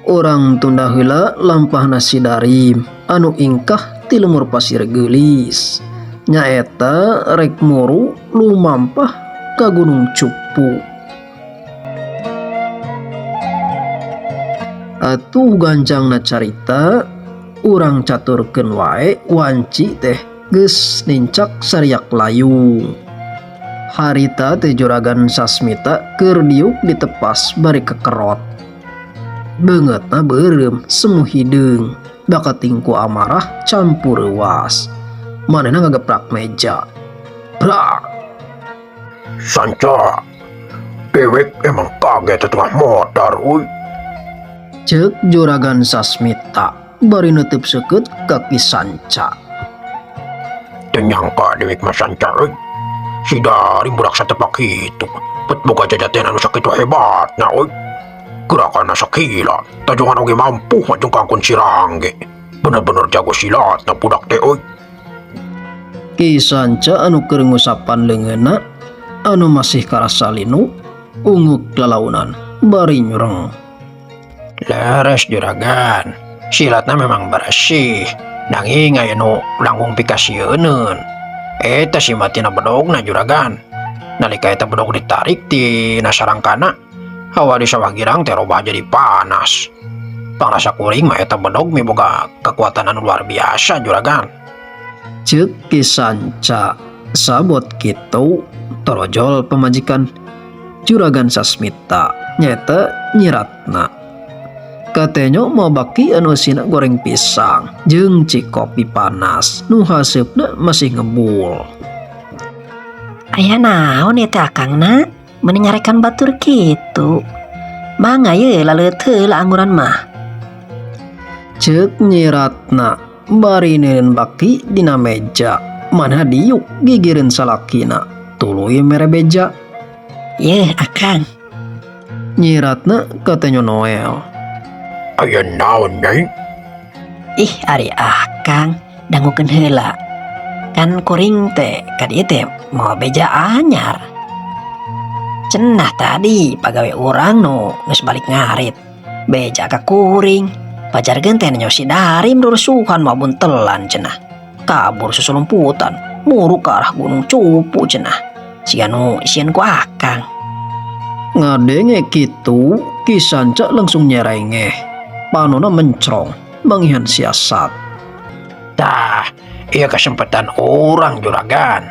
Urang tunda heula lampahna si Darim anu ingkah ti lemur pasir geulis. Nyaeta rek muru lumampah ka Gunung Cupu. Atuh gancangna carita urang caturkeun wae wanci teh geus nincak sariak layung. Harita teh Juragan Sasmita keur diuk ditepas bari kekerot. Beungeutna beureum semu hideung bakating ku amarah campur reuas. Manehna ngageprak meja. Brak! Sanca, dewek emang kaget tengah modar euy. Ceuk Juragan Sasmita bari neuteub seukeut kaki Sanca. Teu nyangka dewek mah Sanca euy. Si Darim budak satepak kitu, bet boga jajaten anu sakitu hebatna euy. Gerakanna sakila, tajungan oge mampu ngajungkangkeun si Rangge. Bener-bener jago silatna budak teh euy. Ki Sanca anu keur ngusapan leungeunna anu masih karasa linu unguk lalaunan bari nyureng. Leres juragan, silatna memang bersih, nanging aya nu langkung pikasieuneun. Eta si matina bedogna juragan. Nalika eta bedog ditarik tina sarangkana, Hawa di sawah girang teh robah jadi panas. Pangrasa kuring mah eta bedog miboga kekuatan anu luar biasa juragan. Ceuk Ki Sanca sabot kitu torojol pamajikan Juragan Sasmita nyaeta Nyi Ratna. Katenyo mawa baki anu eusina goreng pisang jeung cikopi panas nu haseupna masih ngebul. Aya naon ieu teh akangna meuni nyarekan batur kitu. Mangga ye laleut heula angguran mah. Ceuk Nyi Ratna bari neuneun baki dina meja manehna diuk gigireun salakina tuluy mere beja. Yeuh akang. Nyi Ratna katenyo Noel. Aya naon Nyai? Ih ari akang dangukeun heula. Kan kuring teh ka dieu teh mawa beja anyar. Cenah tadi pagawe urang nu geus balik ngarit. Beja ka kuring. Pajarkeun teh nyaho si Darim rurusuhan mawa buntelan cenah. Kabur susulumputan muru ka arah Gunung Cupu cenah. Siga nu sieun ku akang. Ngadenge kitu Ki Sanca langsung nyerengeh. Panona mencrong mangihan siasat. Tah, ieu kesempatan urang juragan.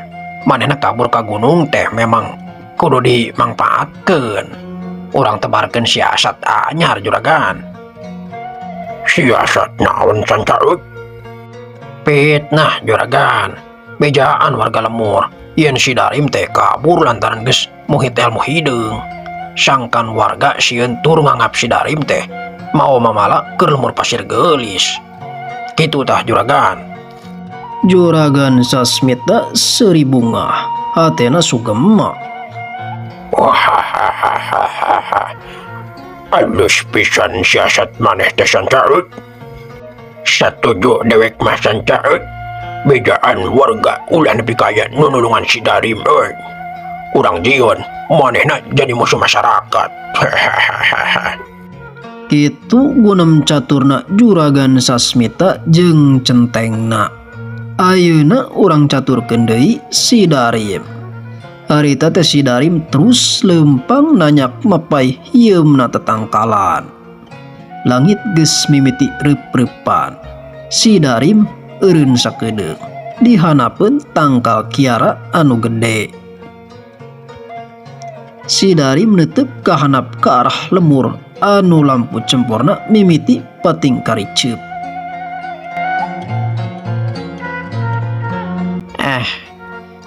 Manehna kabur ka gunung teh memang kudu dimangpaatkeun. Urang tebarkeun siasat anyar juragan. Siasat naon Sanca euy? Fitnah juragan. Bejaan warga lemur yen si Darim teh kabur lantaran geus muhit ilmu hideung. Sangkan warga sieun tur nganggap si Darim teh mau mamala keur lemur pasir geulis. Kitu tah juragan. Juragan Sasmita seuri bungah, hatena sugema. Wahahaha. Alus pisan siasat maneh teh Sanca euy. Satuju dewek mah Sanca euy. Bejaan warga ulah nepi ka aya nu nulungan si Darim euy. Urang jieun manehna jadi musuh masyarakat. Kitu gunem caturna Juragan Sasmita jeung centengna. Ayeuna urang caturkeun deui si Darim. Harita teh si Darim terus leumpang nanyak mapai hieumna tetangkalan. Langit geus mimiti reup-reupan. Si Darim eureun sakedeung dihanapeun tangkal kiara anu gede. Si Darim neuteup ka hanap ka arah lemur anu lampu cemporna mimiti pating kariceup.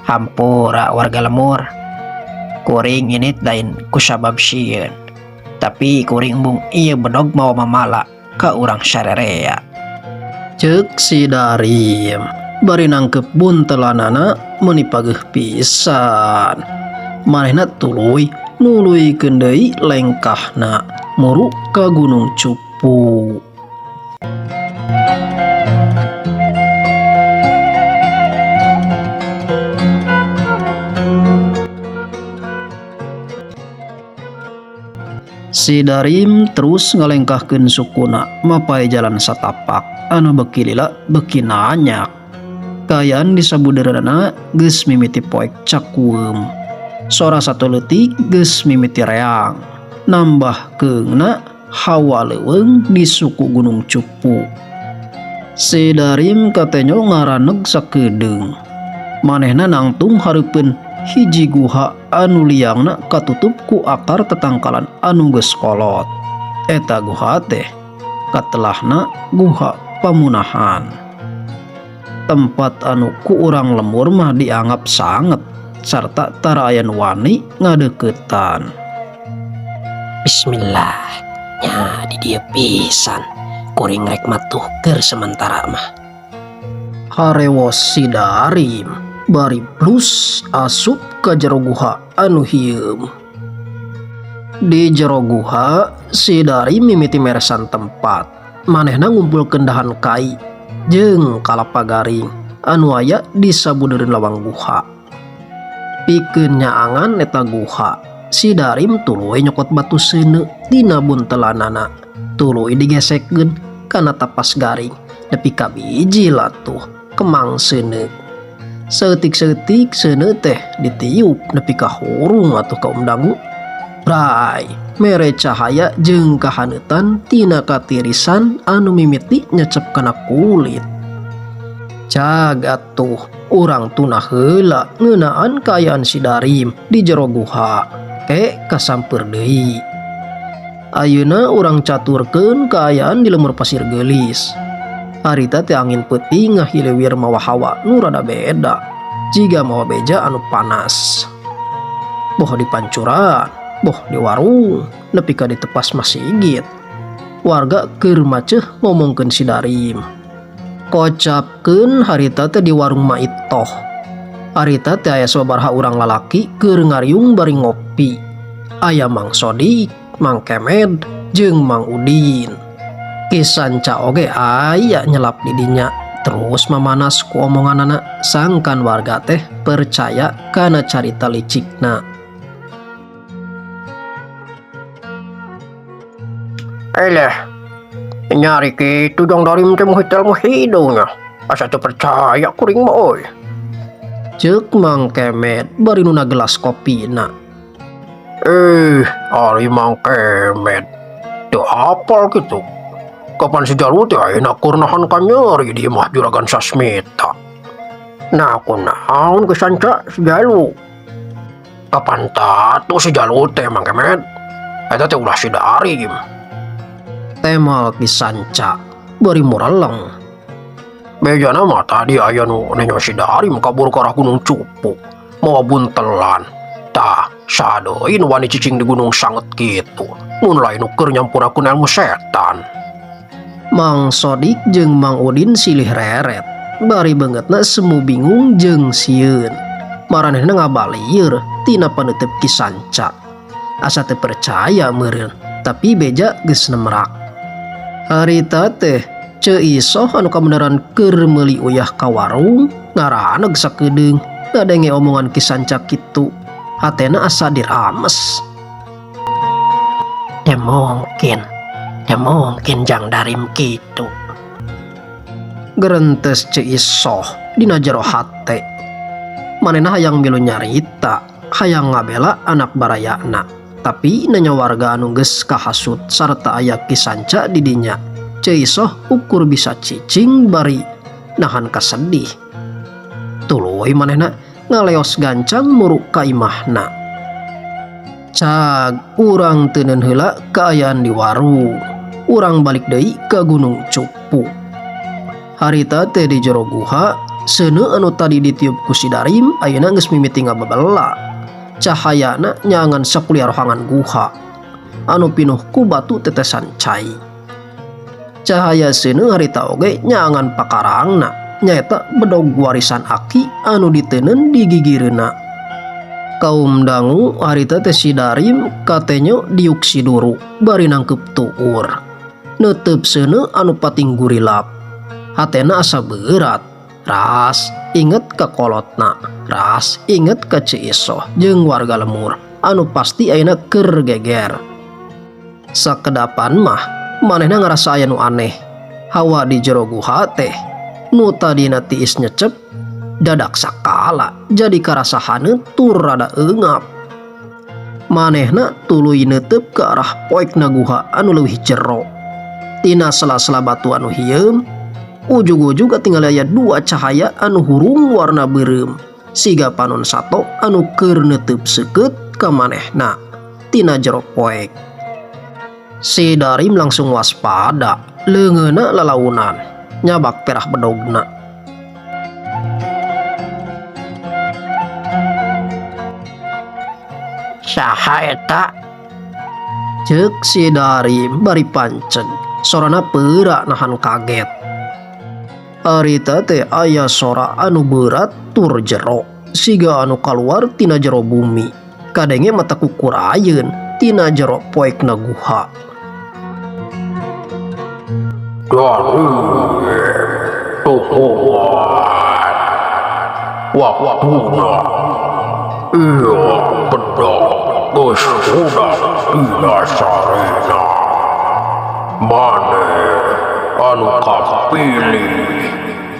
Hampura warga lemur. Kuring ini lain kusabab sieun. Tapi kuring embung ieu bedog mawa mamala ka urang sarerea. Ceuk si Darim bari nangkep buntelanana meuni pageuh pisan. Manehna tuluy nuluykeun deui lengkahna muru ka Gunung Cupu. Si Darim terus ngalengkahkeun sukuna mapai jalan satapak anu beuki lila beuki nanyak. Kaayaan di sabudeurana geus mimiti poek cakueum. Sora satuleutik geus mimiti reang. Nambah keungna hawa leuweung di suku Gunung Cupu. Si Darim katenyo ngaraneg sakedeung. Manehna nangtung hareupeun hiji guha anu liangna katutup ku akar tetangkalan anu geus kolot. Eta guha teh katelahna guha pamunahan. Tempat anu ku urang lemur mah dianggap sanget sarta tara aya nu wani ngadeukeutan. Bismillah. Nya di dieu pisan kuring rek matuhker sementara mah. Harewos si Darim bari plus asup ka jero guha anu hieum. Di jero guha si Darim mimiti meresan tempat. Manehna ngumpulkeun dahan kai jeung kalapa garing anu aya di sabudeureun lawang guha. Pikeun nyaangan eta guha, si Darim tuluy nyokot batu seuneu tina buntelanana. Tuluy digesekkeun kana tapas garing nepi ka biji latuh kemang seuneu. Saeutik-saeutik seuneu teh ditiup nepi ka hurung atuh kaum dangu. Bray mere cahaya jeung kahaneutan tina katirisan anu mimiti nyecep kana kulit. Cag atuh urang tunah heula ngeunaan kaayaan si Darim di jero guha ke kasampeur deui. Ayeuna urang caturkeun kaayaan di lemur Pasir Geulis. Harita teh angin peuting ngahiliwir mawa hawa nu rada beda jiga mawa beja anu panas. Boh di pancuran, boh di warung, nepi ka di tepas masigit. Warga keur maceuh ngomongkeun si Darim. Kocapkeun harita teh di warung Maitoh. Harita teh aya sababaraha urang lalaki keur ngariung bari ngopi. Aya Mang Sodik, Mang Kemed, jeung Mang Udin. Ki Sanca oge aya nyelap di dinya terus mamanas ku omonganana sangkan warga teh percaya kana carita licikna. Eleh, nyari kitu dong dari teh muhitel muhidungnya. Asa teu percaya kuring mah euy. Ceuk Mang Kemed bari nuna gelas kopina. Ari Mang Kemed teu apal kitu. Kapan si Jalwo teh ayeuna keur nahan kanyeri di imah Juragan Sasmita. Nah, kunaon Ki Sanca si Jalwo? Kapan tatu si Jalwo teh Mang Kemed? Eta teh ulah si Darim. Temal Ki Sanca bari mureleng. Bejana mah tadi aya nu nenyo si Darim kabur ke arah Gunung Cupu mawa buntelan. Tah, saha deui nu wani cicing di gunung sanget kitu. Mun lain nu keur nyampurakeun ilmu setan. Mang Sodik jeung Mang Udin silih reret bari beungeutna semu bingung jeung sieun. Maranehna ngabalieur tina paneuteub Ki Sanca. Asa teu percaya meureun, tapi beja geus nemrak. Harita teh Ceu Isoh anu kabeneran keur meuli uyah ka warung ngaraneg sakedeung ngadenge omongan Ki Sanca kitu. Hatena asa dirames. Teu mungkin, teu mungkin Jang Darim kitu. Gerentes Ceu Isoh dina jero hate. Manehna hayang milu nyarita, hayang ngabela anak barayana. Tapi nanya warga anu geus kahasut sarta aya Ki Sanca di dinya. Ceu Isoh ukur bisa cicing bari nahan kasedih. Tuluy manehna ngaleos gancang muruk ka imahna. Cag urang teuneun heula kaayaan di warung. Urang balik deui ka Gunung Cupu. Harita teh di jero guha, seuneu anu tadi ditiup ku si Darim ayeuna geus mimiti ngababela. Cahayana nyangan sakuliah rohangan guha anu pinuh ku batu tetesan cai. Cahaya seuneu harita oge nyangan pakarangna nyaeta bedog warisan aki anu diteunun di gigireuna. Kaum dangu harita teh si Darim katenyo diuk si Duru bari nangkep tuur. Neuteup seuneu anu pating gurilap. Hatena asa beurat. Ras inget ka kolotna, ras inget ka Ceu Isoh jeung warga lemur anu pasti ayeuna keur geger. Sakedapan mah manehna ngarasa aya nu aneh. Hawa di jero guha teh nu tadina tiis nyecep dadak sakala jadi karasa haneut tur rada eungap. Manehna tuluy neuteup ke arah poekna guha anu leuwih jero. Tina sela-sela batu anu hieum, ujug-ujug katingali aya dua cahaya anu hurung warna beureum siga panon sato anu keur neuteup seukeut ka manehna tina jero poek. Si Darim langsung waspada, leungeunna lalaunan, nyabak perah bedogna. Saha eta? Ceuk si Darim bari panceg, sorana peura nahan kaget. Harita teh aya sora anu beurat tur jero, siga anu kaluar tina jero bumi. Kadenge mata kukurayeun tina jero poekna guha. Darim tuhuan waktuna ieu bedog geus hudang dina sarena. Maneh anu kapilih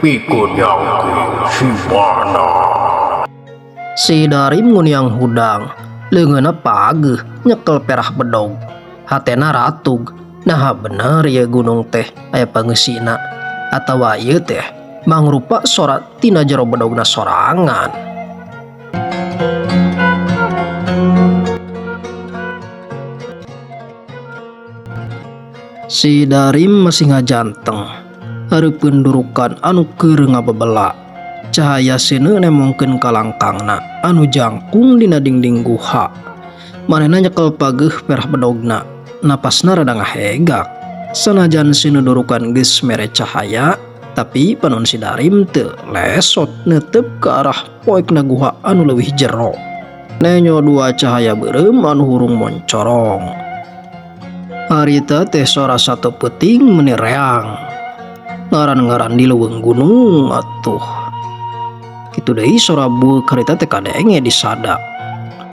pikeun nyangking si mana. Si Darim nguniang hudang, Leungeunna pageuh nyekel perah bedog. Hatena ratug, naha bener ieu gunung teh aya pangeusina atawa ieu teh mangrupa sora tina jero bedogna sorangan. Si Darim masih ngajanteng hareupeun durukan anu keur ngabebela. Cahaya seuneu nemongkeun kalangkangna anu jangkung dina dingding guha. Manehna nyekel pageuh perah bedogna, napasna rada ngahegak. Sanajan seuneu durukan geus mere cahaya, tapi panon si Darim teu lesot neuteup ka arah poekna guha anu leuwih jero. Nenyo dua cahaya beureum anu hurung moncorong. Harita teh sora sato peuting meuni reang. Ngaran-ngaran di leuweung gunung atuh. Kitu deui sora bueuk harita teh kadenge di sada.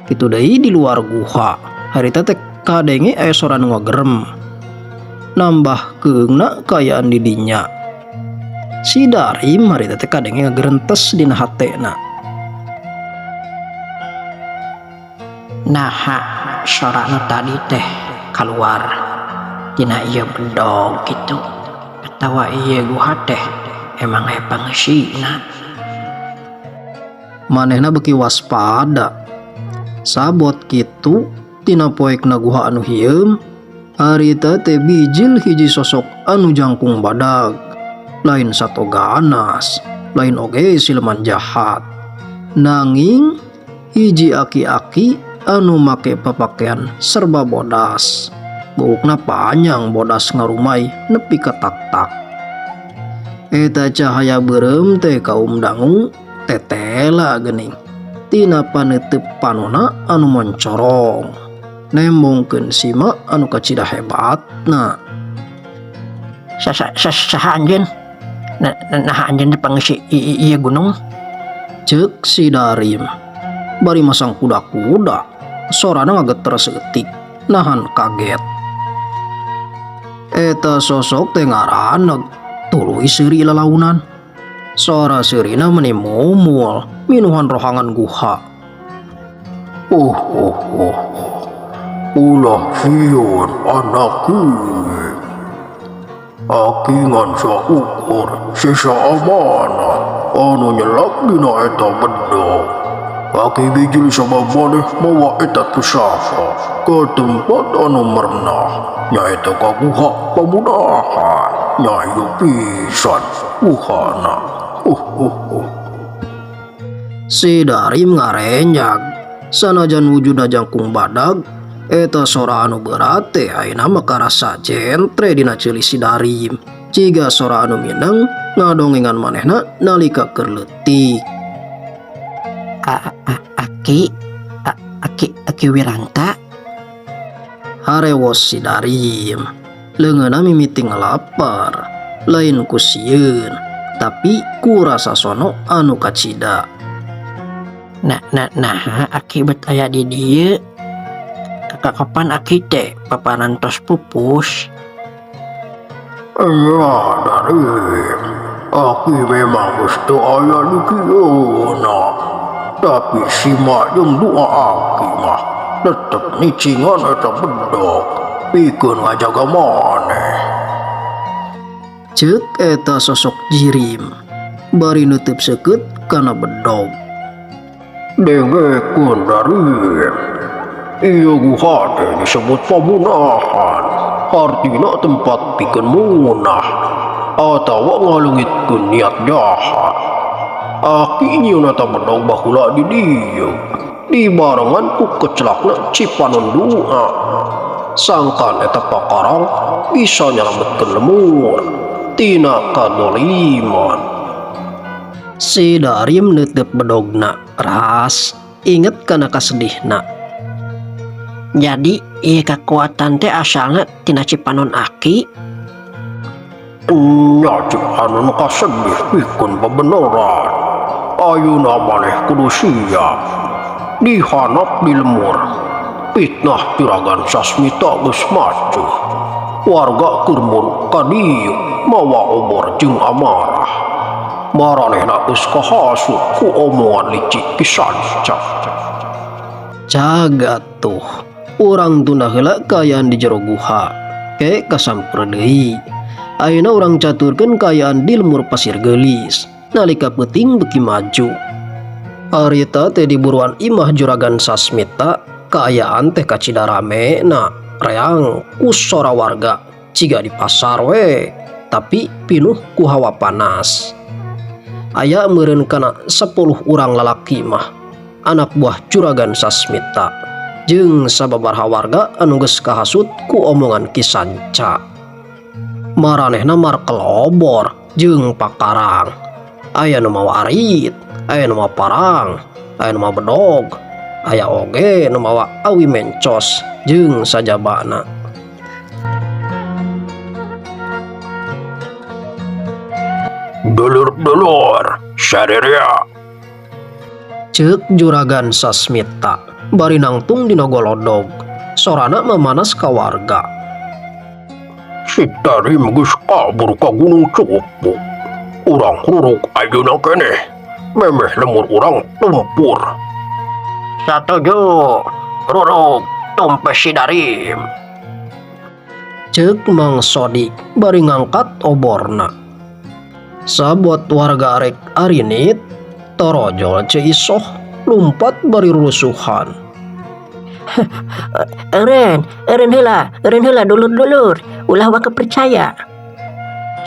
Kitu deui di luar guha, harita teh kadenge aya sora nu ngagerem. Nambah keungna kaayaan di dinya. Si Darim harita teh kadenge ngagerentes dina hatena. Naha sora nu tadi teh kaluar tina ieu bedog kitu atawa ieu guha teh emang aya pangeusina. Manehna beuki waspada. Sabot kitu tina poekna guha anu hieum, harita teh bijil hiji sosok anu jangkung badag. Lain sato ganas, lain oge siluman jahat. Nanging hiji aki-aki anu make papakaian serba bodas. Buukna panjang bodas ngarumai nepi ka tak-tak. Eta cahaya beureum teh kaum dangu tetela geuning. Tina paneuteub panona anu moncorong. Nembongkeun sima anu kacida hebatna. Saha anjeun? Naha anjeun teh pangeusi ieu gunung? Ceuk si Darim. Bari masang kuda-kuda, sorana ngageter seutik, nahan kaget. Eta sosok teh ngaraneg, tuluy seuri lalaunan. Sora seurina meuni mumul, minuhan rohangan guha. Ulah sieun anaki. Aki ngan saukur sisa amanah anu nyelak dina eta bedog. Aki bijil sabab maneh mawa eta pusaka ke tempat anu merenah, nyaeta ka guha pamunahan. Nyayu pisan guhana. Si Darim ngarenyag, sanajan wujudna jangkung badag, eta sora anu berat teh ayeuna mah karasa jentre dina ceuli si Darim. Jiga sora anu mineng ngadongengan manehna nalika keur leutik. Aki, aki, aki Wiranta. Harewos si Darim. Leungeunna mimiti ngalapar, lain ku sieun, tapi ku rasa sono anu kacida. Nah, nah, nah, aki bet aya di dieu. Kakapan aki teh paparantos pupus. Iya, Darim. Aki memang geus teu aya di kieuna. Tapi sima jeung doa aki mah tetep nicingan eta bedog pikeun ngajaga maneh. Ceuk eta sosok jirim bari neuteub seukeut kana bedog. Dengekeun Darim. Ieu guha teh disebut pamunahan, hartina tempat pikeun munah atawa ngaleungitkeun niat jahat. Aki nyieun eta bedog baheula di dieu, dibarengan ku kecelakna Cipanon Dua. Sangkan eta pakarang bisa nyalametkeun lemur tina kadoliman. Si Darim neuteub bedogna ras, inget kana kasedihna. Jadi ieu kakuatan teh asalna tina Cipanon aki. Nya Cipanon kasedih pikeun bebeneran. Ayeuna maneh kudu siap. Dihanap di lemur. Fitnah Juragan Sasmita geus macuh. Warga keur muru ka dieu mawa obor jeung amarah. Maranehna geus kahasut ku omongan licik Ki Sancak. Cagat tuh, urang tunda heula kaayaan di jero guha. Ke kasampur deui. Ayeuna urang caturkeun kaayaan di lemur Pasir Geulis nalika peuting beuki maju. Harita teh di buruan imah Juragan Sasmita, kaayaan teh kacida rame na reang ku sora warga ciga di pasar we, tapi pinuh ku hawa panas. Aya meureun kana 10 urang lalaki mah anak buah Juragan Sasmita jeung sababaraha warga anu geus kahasut ku omongan Ki Sanca. Maranehna markel obor jeung pakarang. Aya nu mawa arit, aya nu mawa parang, aya nu mawa bedog, aya oge nu mawa awi mencos jeung sajabana. Dulur-dulur, sarerea. Ceuk Juragan Sasmita bari nangtung dina golodog. Sorana mamanas ka warga. Si Darim geus kabur ka Gunung Cupu. Urang rurug ayeuna keneh. Memeh lemur urang tumpur. Satuju, rurug tumpes si Darim. Ceuk Mang Sodik bari ngangkat oborna. Sabot warga arek arinit, torojol Ceu Isoh lumpat bari rusuhan. Eureun, eureun heula, eureun heula dulur-dulur, ulah waka percaya.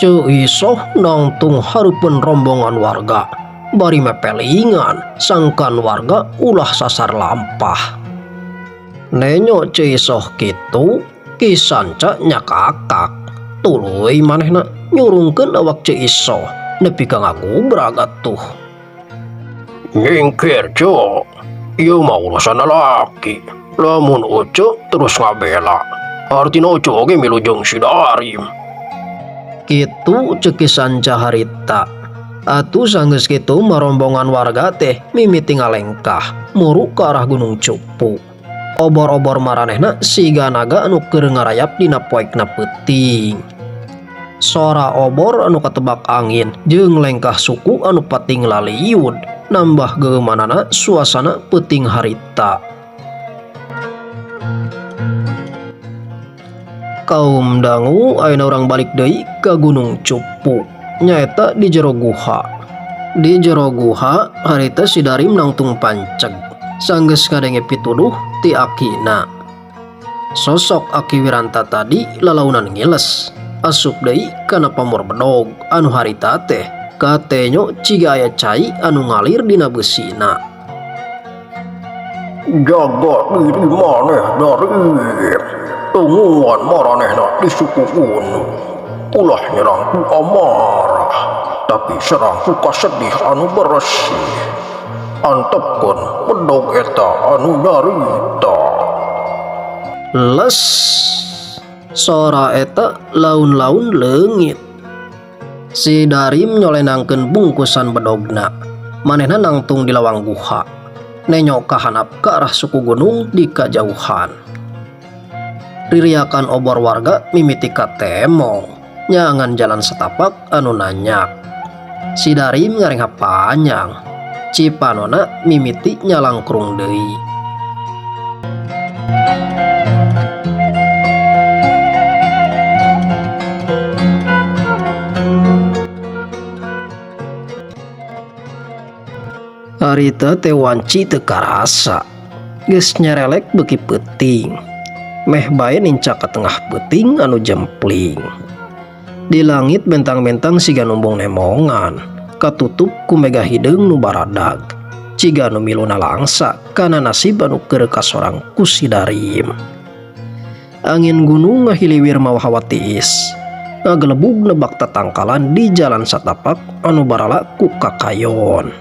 Ceu Isoh nangtung hareupeun rombongan warga, bari mepelingan sangkan warga ulah sasar lampah. Nenyo Ceu Isoh kitu, Ki Sanca nyakakak, tuluy manehna nyurungkeun awak Ceu Isoh nepi ka ngagubrag atuh. Nyingkir Ceu, ieu mah urusan lalaki. Lamun Ucu terus ngabela, artina Ucu oge milu jeung si Darim. Kitu ceuk Ki Sanca harita. Atuh sanggeus kitu mah rombongan warga teh mimiti ngalengkah muru ka arah Gunung Cupu. Obor-obor maranehna siga naga anu keur ngarayap dina poekna peuting. Sora obor anu katebak angin jeung lengkah suku anu pating laliud nambah geumanana suasana peuting harita. Kaum dangu ayeuna urang balik deui ka Gunung Cupu, nyaeta di jero guha. Di jero guha harita si Darim nangtung panceg, sanggeus ngadenge pituduh ti akina. Sosok Aki Wiranta tadi lalaunan ngiles, asup deui kana pamor bedog anu harita teh katenyo ciga aya cai anu ngalir dina beusina. Jaga diri maneh Darim, tungguan maranehna di suku gunung. Ulah nyerang ku amarah, tapi serang ku kasedih anu beresih. Antepkeun bedog eta anu nyarita. Les, sora eta laun-laun leungit. Si Darim nyolenangkeun bungkusan bedogna. Manehna nangtung di lawang guha. Nenyok kahanap ke arah suku gunung di kajauhan. Ririakan obor warga mimiti katemong, nyangan jalan setapak anu nanyak. Si Darim ngarengha panjang, cipanona mimiti nyalangkrung deui. Harita teh wanci teu karasa, geus nyerelek beuki peuting. Meh bae nincak ka tengah peuting anu jempling. Di langit bentang-bentang siga numbung nemongan, katutup ku mega hideung nu baradag. Ciga nu miluna langsa kana nasib anu keur kasorang ku si Darim. Angin gunung ngahiliwir mawa hawa tiis, ngagelebug nebak tatangkalan di jalan satapak anu barala ku kakayon.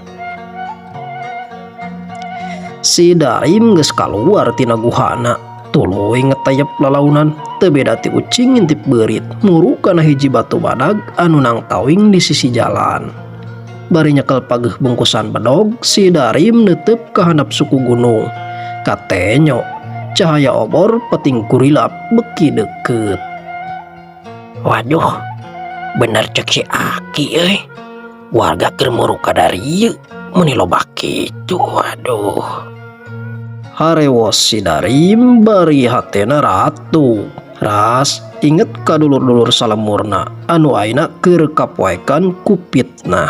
Si Darim geus kaluar tina guhana, tuluy ngetayep lalaunan, teu beda ti ucing ngintip beurit, muru kana hiji batu badag anu nangtawing di sisi jalan. Bari nyekel pageuh bungkusan bedog, si Darim neuteup ka handap suku gunung. Katenyo, cahaya obor peting kurilap beki deukeut. Waduh, bener cek si Aki euy. Warga keur muru ka darieu, meuni loba kitu, waduh. Harewos si Darim bari hatena ratu. Ras inget ka dulur-dulur salemurna anu ayeuna keur kapoekan ku fitnah.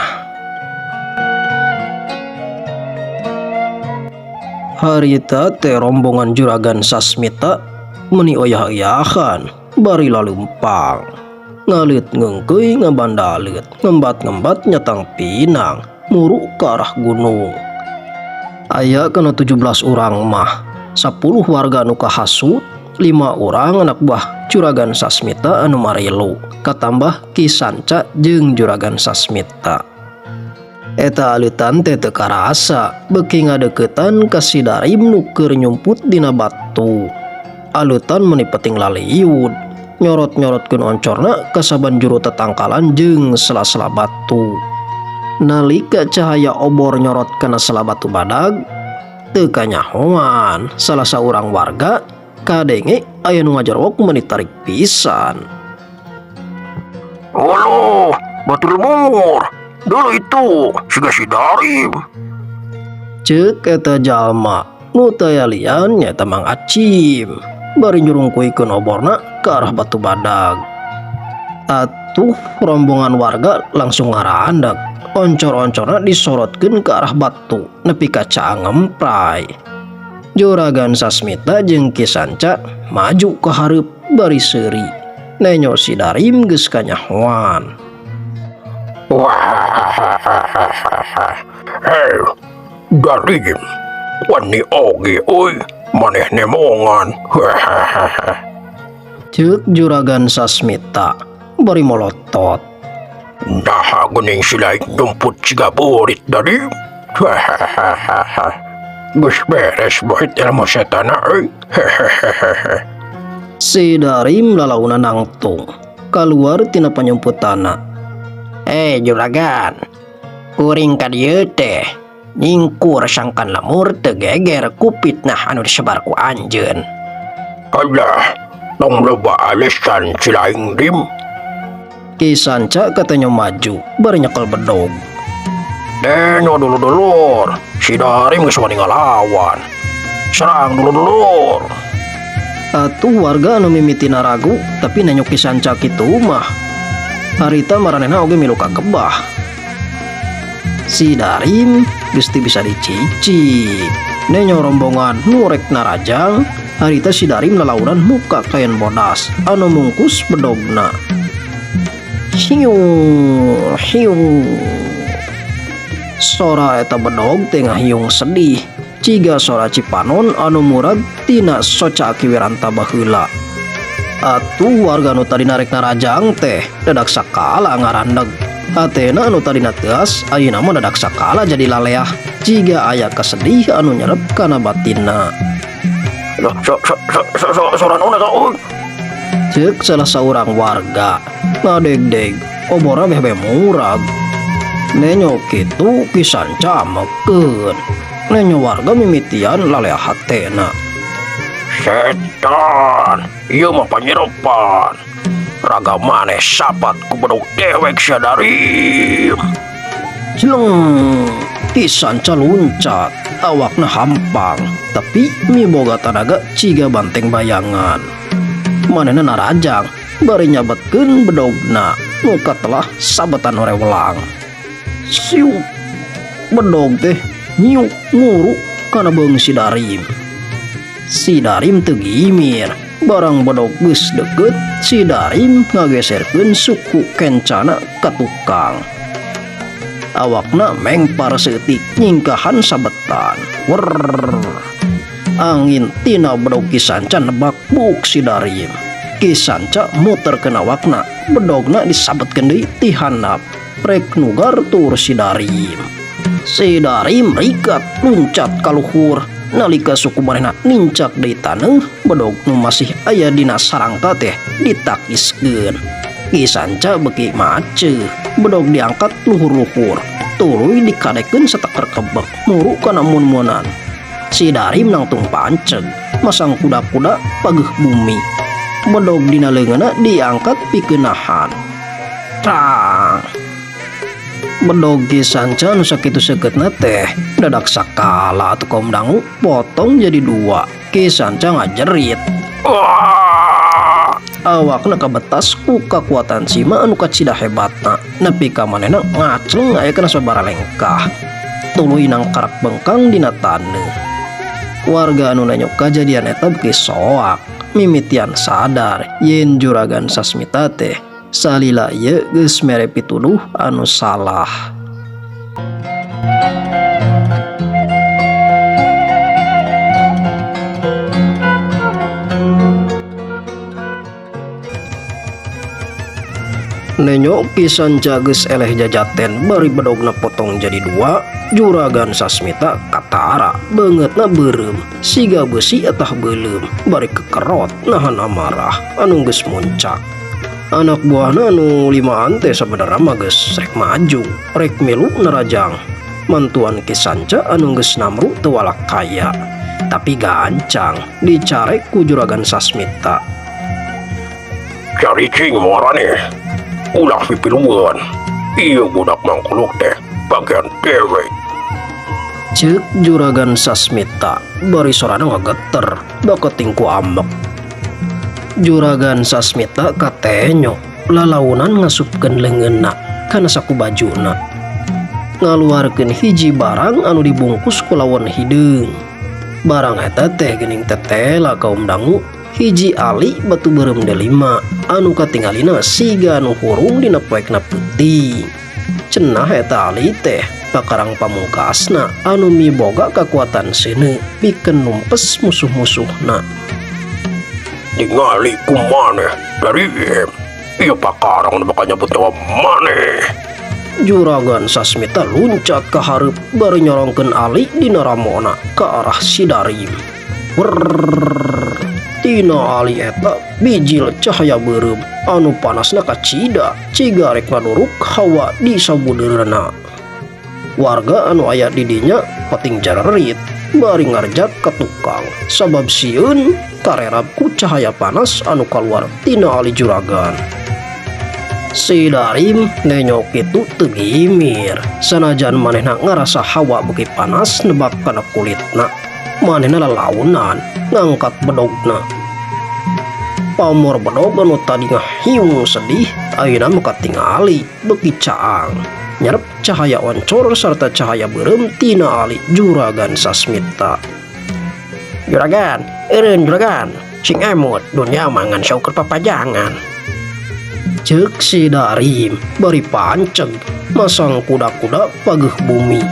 Harita teh rombongan Juragan Sasmita meni oyah-oyahan bari laleumpang. Ngaleut ngeungkeuy ngabandaleut ngembat-ngembat nyatang pinang muru ka arah gunung. Aya kana 17 urang mah, 10 warga anu kahasut, 5 urang anak buah Juragan Sasmita anu marilu, katambah Ki Sanca jeung Juragan Sasmita. Eta aleutan teh teu karasa beuki ngadeuketan ka si Darim nu keur nyumput dina batu. Aleutan meuni penting laliud, nyorot-nyorotkeun oncorna ka saban juru tetangkalan jeung sela-sela batu. Nalika cahaya obor nyorot kana sela batu badag, teu kanyahoan salah saurang warga kadenge aya nu ngajarwok meuni tarik pisan. Uluh, batu lemur, dulu itu siga si Darim. Ceuk eta jalma nu taya lian nyaeta Mang Acim bari nyurungkuikeun oborna ka arah batu badag. Atuh rombongan warga langsung ngarandak, oncor-oncorna disorotkeun ke arah batu nepi ka caang ngempray. Juragan Sasmita jeung Ki Sanca maju ka hareup bari seuri. Nenyo si Darim geus kanyahoan. Wah, hei, Darim, wani oge euy, maneh nemongan. Ceuk Juragan Sasmita bari molotot. Naha geuning si laik nyumput siga beurit Darim. Geus beres bohit ilmu setana euy. Si Darim lalauna nangtung kaluar tina panyumputana. Eh juragan, kuring ka dieu teh nyingkur sangkan lemur teu geger ku fitnah anu disebar ku anjeun. Alah, tong loba alesan si laing Rim. Ki Sanca katanya maju bari nyekel bedog. Denyo dulur-dulur, si Darim geus wani ngalawan. Serang dulur-dulur. Atuh warga anu mimitina ragu tapi nenyo Ki Sanca kitu mah. Harita maranehna oge milu kagebah. Si Darim geus teu bisa dicicik. Nenyo rombongan nu rek narajang, harita si Darim lalaunan muka kain bodas anu mungkus bedogna. Hiu hiu. Sora eta bedog teh ngahiung sedih. Ciga sora Cipanon anu murag tina soca Aki Wiranta baheula. Atuh warga nu tadi narek narajang teh dadak sakala ngarandeg. Hatena anu tadina teuas ayeuna mah dadak sakala jadi laleah. Ciga aya kasedih anu nyerep kana batinna. Sora naon eta euy? Ceuk salah saurang warga ngadegdeg oborna beh-beh murag. Nenyo kitu Ki Sanca mekeun. Nenyo warga mimitian laleah hatena. Setan, ieu mah panyerepan. Raga maneh sapat ku bedog dewek sia Darim. Jeleng, Ki Sanca luncat, awakna hampang, tapi miboga tanaga ciga banteng bayangan. Manehna narajang, bari nyabetkeun bedogna, nu katelah sabetan orewelang. Siup, bedog teh nyiuk nguru kana beung si Darim. Si Darim teu gimir, barang bedog geus deukeut, si Darim ngageserkeun suku kencana ka tukang. Awakna mengpar seutik nyingkahan sabetan. Werrrr. Angin tina bedog Ki Sanca nebak buk si Darim. Ki Sanca muterkeun awakna, bedogna disabetkeun deui ti handap. Rek nugar tur si Darim. Si Darim rikat luncat ka luhur. Nalika suku manehna nincak deui taneuh, bedog nu masih aya dina sarangka teh ditakiskeun. Ki Sanca beuki maceuh, bedog diangkat luhur-luhur, tuluy dikadekeun sateker kebek muru kana mun-munan. Si Darim nangtung panceg, masang kuda-kuda pageuh bumi. Bedog dina leungeunna diangkat pikeun nahan. Trang. Bedog Ki Sanca nu sakitu seukeutna teh dadak sakala atuh kaum dangu potong jadi dua. Ki Sanca ngajerit. Wah! Awakna kabetas ku kakuatan sima anu kacida hebatna nepi ka manehna ngacleng aya kana sababaraha lengkah tuluy nangkarak bengkang dina taneuh. Warga anu nenyo kajadian eta beuki soak mimitian sadar yen Juragan Sasmita teh salila ieu geus mere pituduh anu salah. Nenyo Ki Sanca geus eleh jajaten bari bedogna potong jadi dua, Juragan Sasmita katara beungeutna beureum siga beusi atah beuleum bari kekerot nahan amarah anu geus muncak. Anak buahna anu limaan teh sabenerna mah geus rek maju, rek milu narajang mantuan Ki Sanca anu geus namru teu walak kaya, tapi gancang dicarek ku Juragan Sasmita. Caricing maraneh, ulah pipilueun. Ieu budak mangkuluk teh bagian dewek. Ceuk Juragan Sasmita bari sorana ngageter baketing ku ambek. Juragan Sasmita katenyo lalaunan ngasupkeun leungeunna kana saku bajuna. Ngaluarkeun hiji barang anu dibungkus ku lawon hideung. Barang eta teh geuning tetela kaum dangu hiji ali batu beureum delima anu katingalina siga nu hurung dina poekna peuting. Cenah eta ali teh pakarang pamungkasna anu miboga kakuatan seuneu pikeun numpes musuh-musuhna. Ningali ku maneh dari ieu pakarang nu bakal nyabut nyawa maneh. Juragan Sasmita luncat ka hareup bari nyorongkeun ali dina ramona ka arah si Darim. Werrrr. Tina ali eta bijil cahaya beureum anu panasna kacida ciga rek ngaduruk hawa di sabudeurna. Warga anu aya di dinya pating jarerit bari ngarjat ka tukang sabab sieun karerab ku cahaya panas anu kaluar tina ali juragan. Si Darim nenyo kitu teu gimir sanajan manehna ngarasa hawa beuki panas nebak kana kulitna. Manehna lalaunan ngangkat bedogna. Pamor bedog anu tadi ngahiung sedih ayeuna mah katingali beuki caang. Nyerep cahaya oncor sarta cahaya beureum tina ali Juragan Sasmita. Juragan, eureun juragan, sing emut dunya mah ngan saukur papajangan. Ceuk si Darim bari panceg masang kuda-kuda pageuh bumi.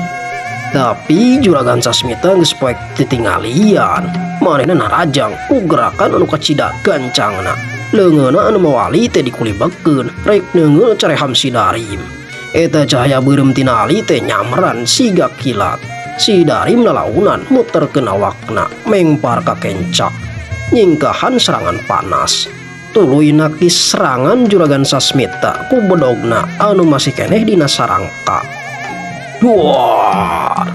Tapi Juragan Sasmita geus poek titingalian. Manehna narajang ku gerakan anu kacida gancangna. Leungeunna anu mawali teh dikulibekeun rek neungeul careham si Darim. Eta cahaya beureum tina ali teh nyamran siga kilat. Si Darim lalaunan muterkeun awakna mengpar ka kencak. Nyingkahan serangan panas. Tuluy nakis serangan Juragan Sasmita ku bedogna anu masih keneh dina sarangka. Duar.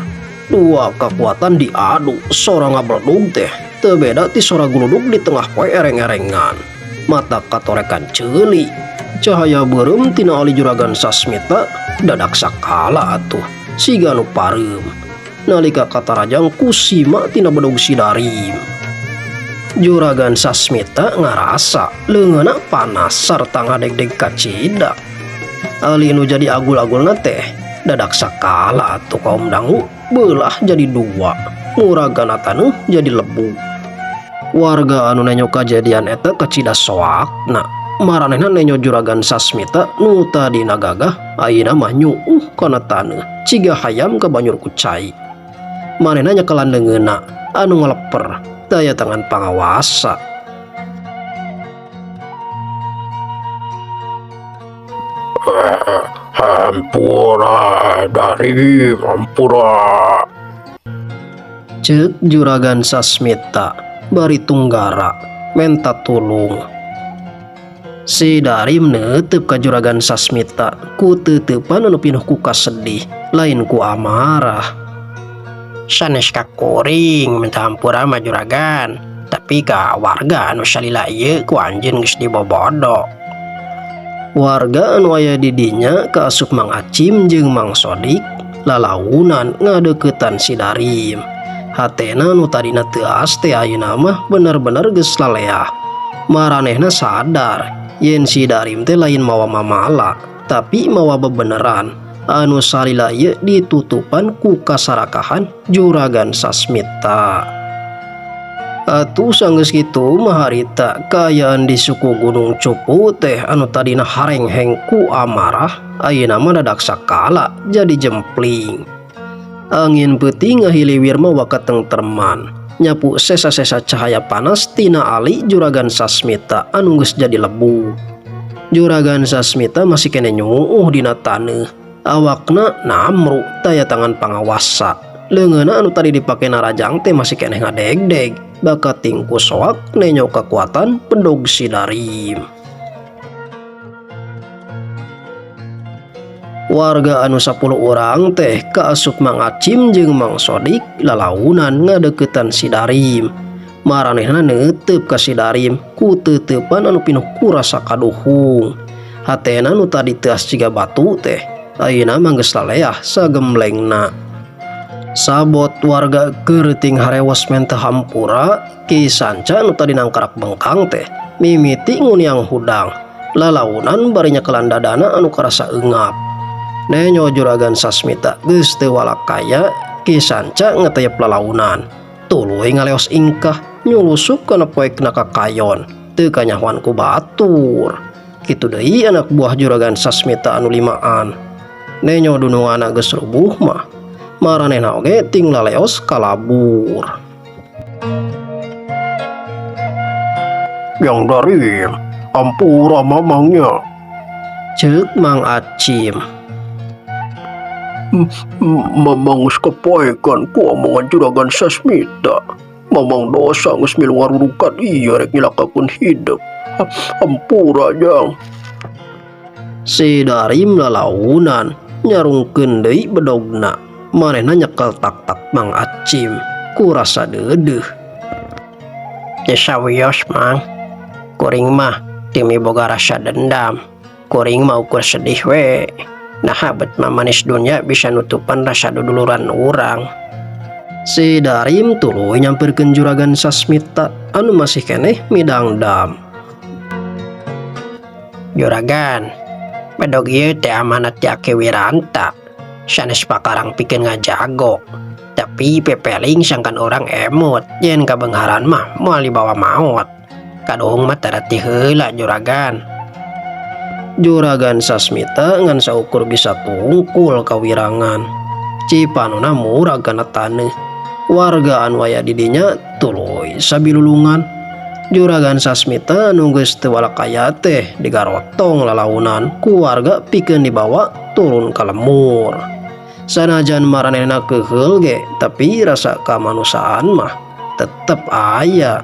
Dua kekuatan diadu, sora ngabledug teh teu beda ti sora guludug di tengah poe ereng-erengan. Mata katorekan ceuli. Cahaya beureum tina ali Juragan Sasmita dadak sakala atuh siga nu pareum. Nalika katarajang ku sima tina bedog si Darim. Juragan Sasmita ngarasa leungeunna panas sarta ngadegdeg kacida. Ali nu jadi agul-agulna teh dadak sakala atuh kaum dangu beulah jadi dua, muragana taneuh jadi lebu. Warga anu nenyo kajadian eta kacida soakna. Maranehna nenyo Juragan Sasmita nu tadina gagah ayeuna mah nyuuh kana taneuh ciga hayam kabanyur ku cai. Manehna nyekelan leungeunna anu ngaleper daya tangan pangawasa. Hampura Darim, hampura. Ceuk Juragan Sasmita bari tunggara menta tulung. Si Darim neuteub ka Juragan Sasmita ku teuteupan anu pinuh ku kasedih lain ku amarah. Sanes ka kuring minta hampura mah juragan, tapi ka warga anu salila ieu ku anjeun geus dibobodo. Warga anu aya di dinya kaasup Mang Acim jeung Mang Sodik lalaunan ngadeukeutan si Darim. Hatena nu tadina teuas teh ayeuna mah bener-bener geus laleah. Maranehna sadar yen si Darim teh lain mawa mamala, tapi mawa bebeneran anu salila ieu ditutupan ku kasarakahan Juragan Sasmita. Atuh sanggeus kitu mah harita kaayaan di suku Gunung Cupu teh anu tadina harengheng ku amarah ayeuna mah dadak sakala jadi jempling. Angin peuting ngahiliwir mawa katengtreman, nyapu sesa-sesa cahaya panas tina ali Juragan Sasmita anu geus jadi lebu. Juragan Sasmita masih keneh nyuuh dina taneuh, awakna namru taya tangan pangawasa. Leungeunna anu tadi dipake narajang teh masih keneh ngadegdeg bakating ku soak nenyo kakuatan bedog si Darim. Warga anu 10 urang teh kaasup Mang Acim jeung Mang Sodik lalaunan ngadeuketan si Darim. Maranehna neuteup ka si Darim ku teuteupan anu pinuh ku rasa kaduhung. Hatena nu tadi teuas jiga batu teh ayeuna mah geus laleah sagemblengna. Sabot warga keur ting harewos mente hampura, Ki Sanca nu tadi nangkarak bengkang teh mimiti nguniang hudang. Lalaunan bari nyekelan dadana anu karasa eungap. Nenyo Juragan Sasmita geus teu walakaya, Ki Sanca ngeteyep lalaunan. Tuluy ngaleos ingkah nyulusup kana poekna kakayon, teu kanyahoan ku batur. Kitu deui anak buah Juragan Sasmita anu limaan. Nenyo dunungana geus rubuh mah, maranehna oge ting laleos kalabur. Yang Darim, ampura mamangnya. Ceuk Mang Acim. Mamang geus kapoekan ku omongan Juragan Sasmita. Mamang dosa geus milu ngarurukan ieu rek nyilakakeun hidup. Ampura jang. Si Darim lalaunan nyarungkeun deui bedogna. Manehna nyekel tak-tak Mang Acim ku rasa deudeuh. Teu sawios Mang, kuring mah teu miboga rasa dendam. Kuring mah ukur sedih we. Naha bet mamanis dunya bisa nutupan rasa duduluran urang. Si Darim tuluy nyamperkeun Juragan Sasmita anu masih keneh midangdam. Juragan, bedog ieu teh amanat ti Aki Wiranta. Sanes pakarang pikeun ngajago. Tapi pepeling sangkan urang emut yen kabeungharan mah moal dibawa maot. Kaduhung mah tara ti heula Juragan. Juragan Sasmita ngan saukur bisa tungkul kawirangan. Cipanona murag kana taneuh. Warga anu aya di dinya tuluy sabilulungan. Juragan Sasmita anu geus teu walakaya teh digarotong lalaunan ku warga pikeun dibawa turun ka lemur. Sanajan maranehna keuheul ge, tapi rasa kamanusiaan mah tetep aya.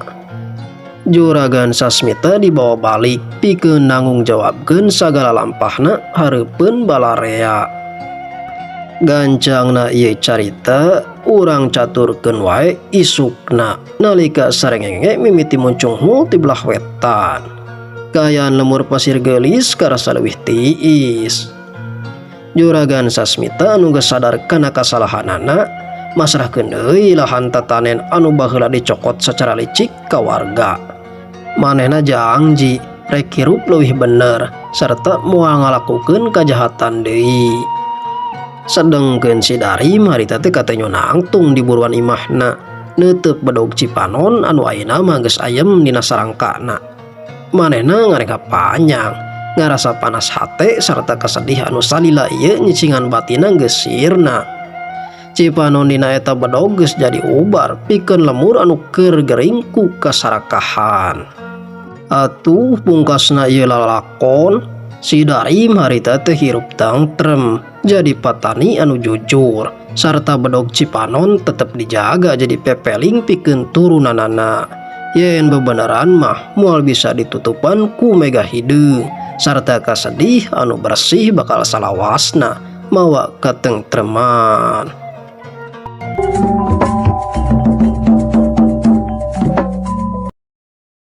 Juragan Sasmita dibawa balik pikeun nanggung jawabkeun sagala lampahna hareupeun balarea. Gancangna ieu carita urang caturkeun wae isukna nalika sarengenge mimiti muncunghul ti belah wetan. Kaayaan lemur Pasir Geulis karasa leuwih tiis. Juragan Sasmita anu geus sadar kana kasalahanana masrahkeun deui lahan tatanen anu baheula dicokot secara licik ka warga. Manehna jangji rek hirup leuwih bener sarta moal ngalakukeun kajahatan deui. Sedengkeun si Darim harita teh katenyo nangtung di buruan imahna neuteuk bedog Cipanon anu ayeuna mah geus ayem dina sarangkana. Manehna ngarengkap panjang ngarasa panas hate sarta kasedih anu salila ieu nyicingan batina geus sirna. Cipanon dina eta bedog geus jadi ubar pikeun lemur anu keur gering ku kasarakahan. Atuh pungkasna ieu lalakon si Darim harita teh hirup tangtrem jadi patani anu jujur sarta bedog Cipanon tetep dijaga jadi pepeling pikeun turunanana. Yen bebeneran mah moal bisa ditutupan ku mega hideung sarta kasedih anu bersih bakal salawasna mawa katengtreman.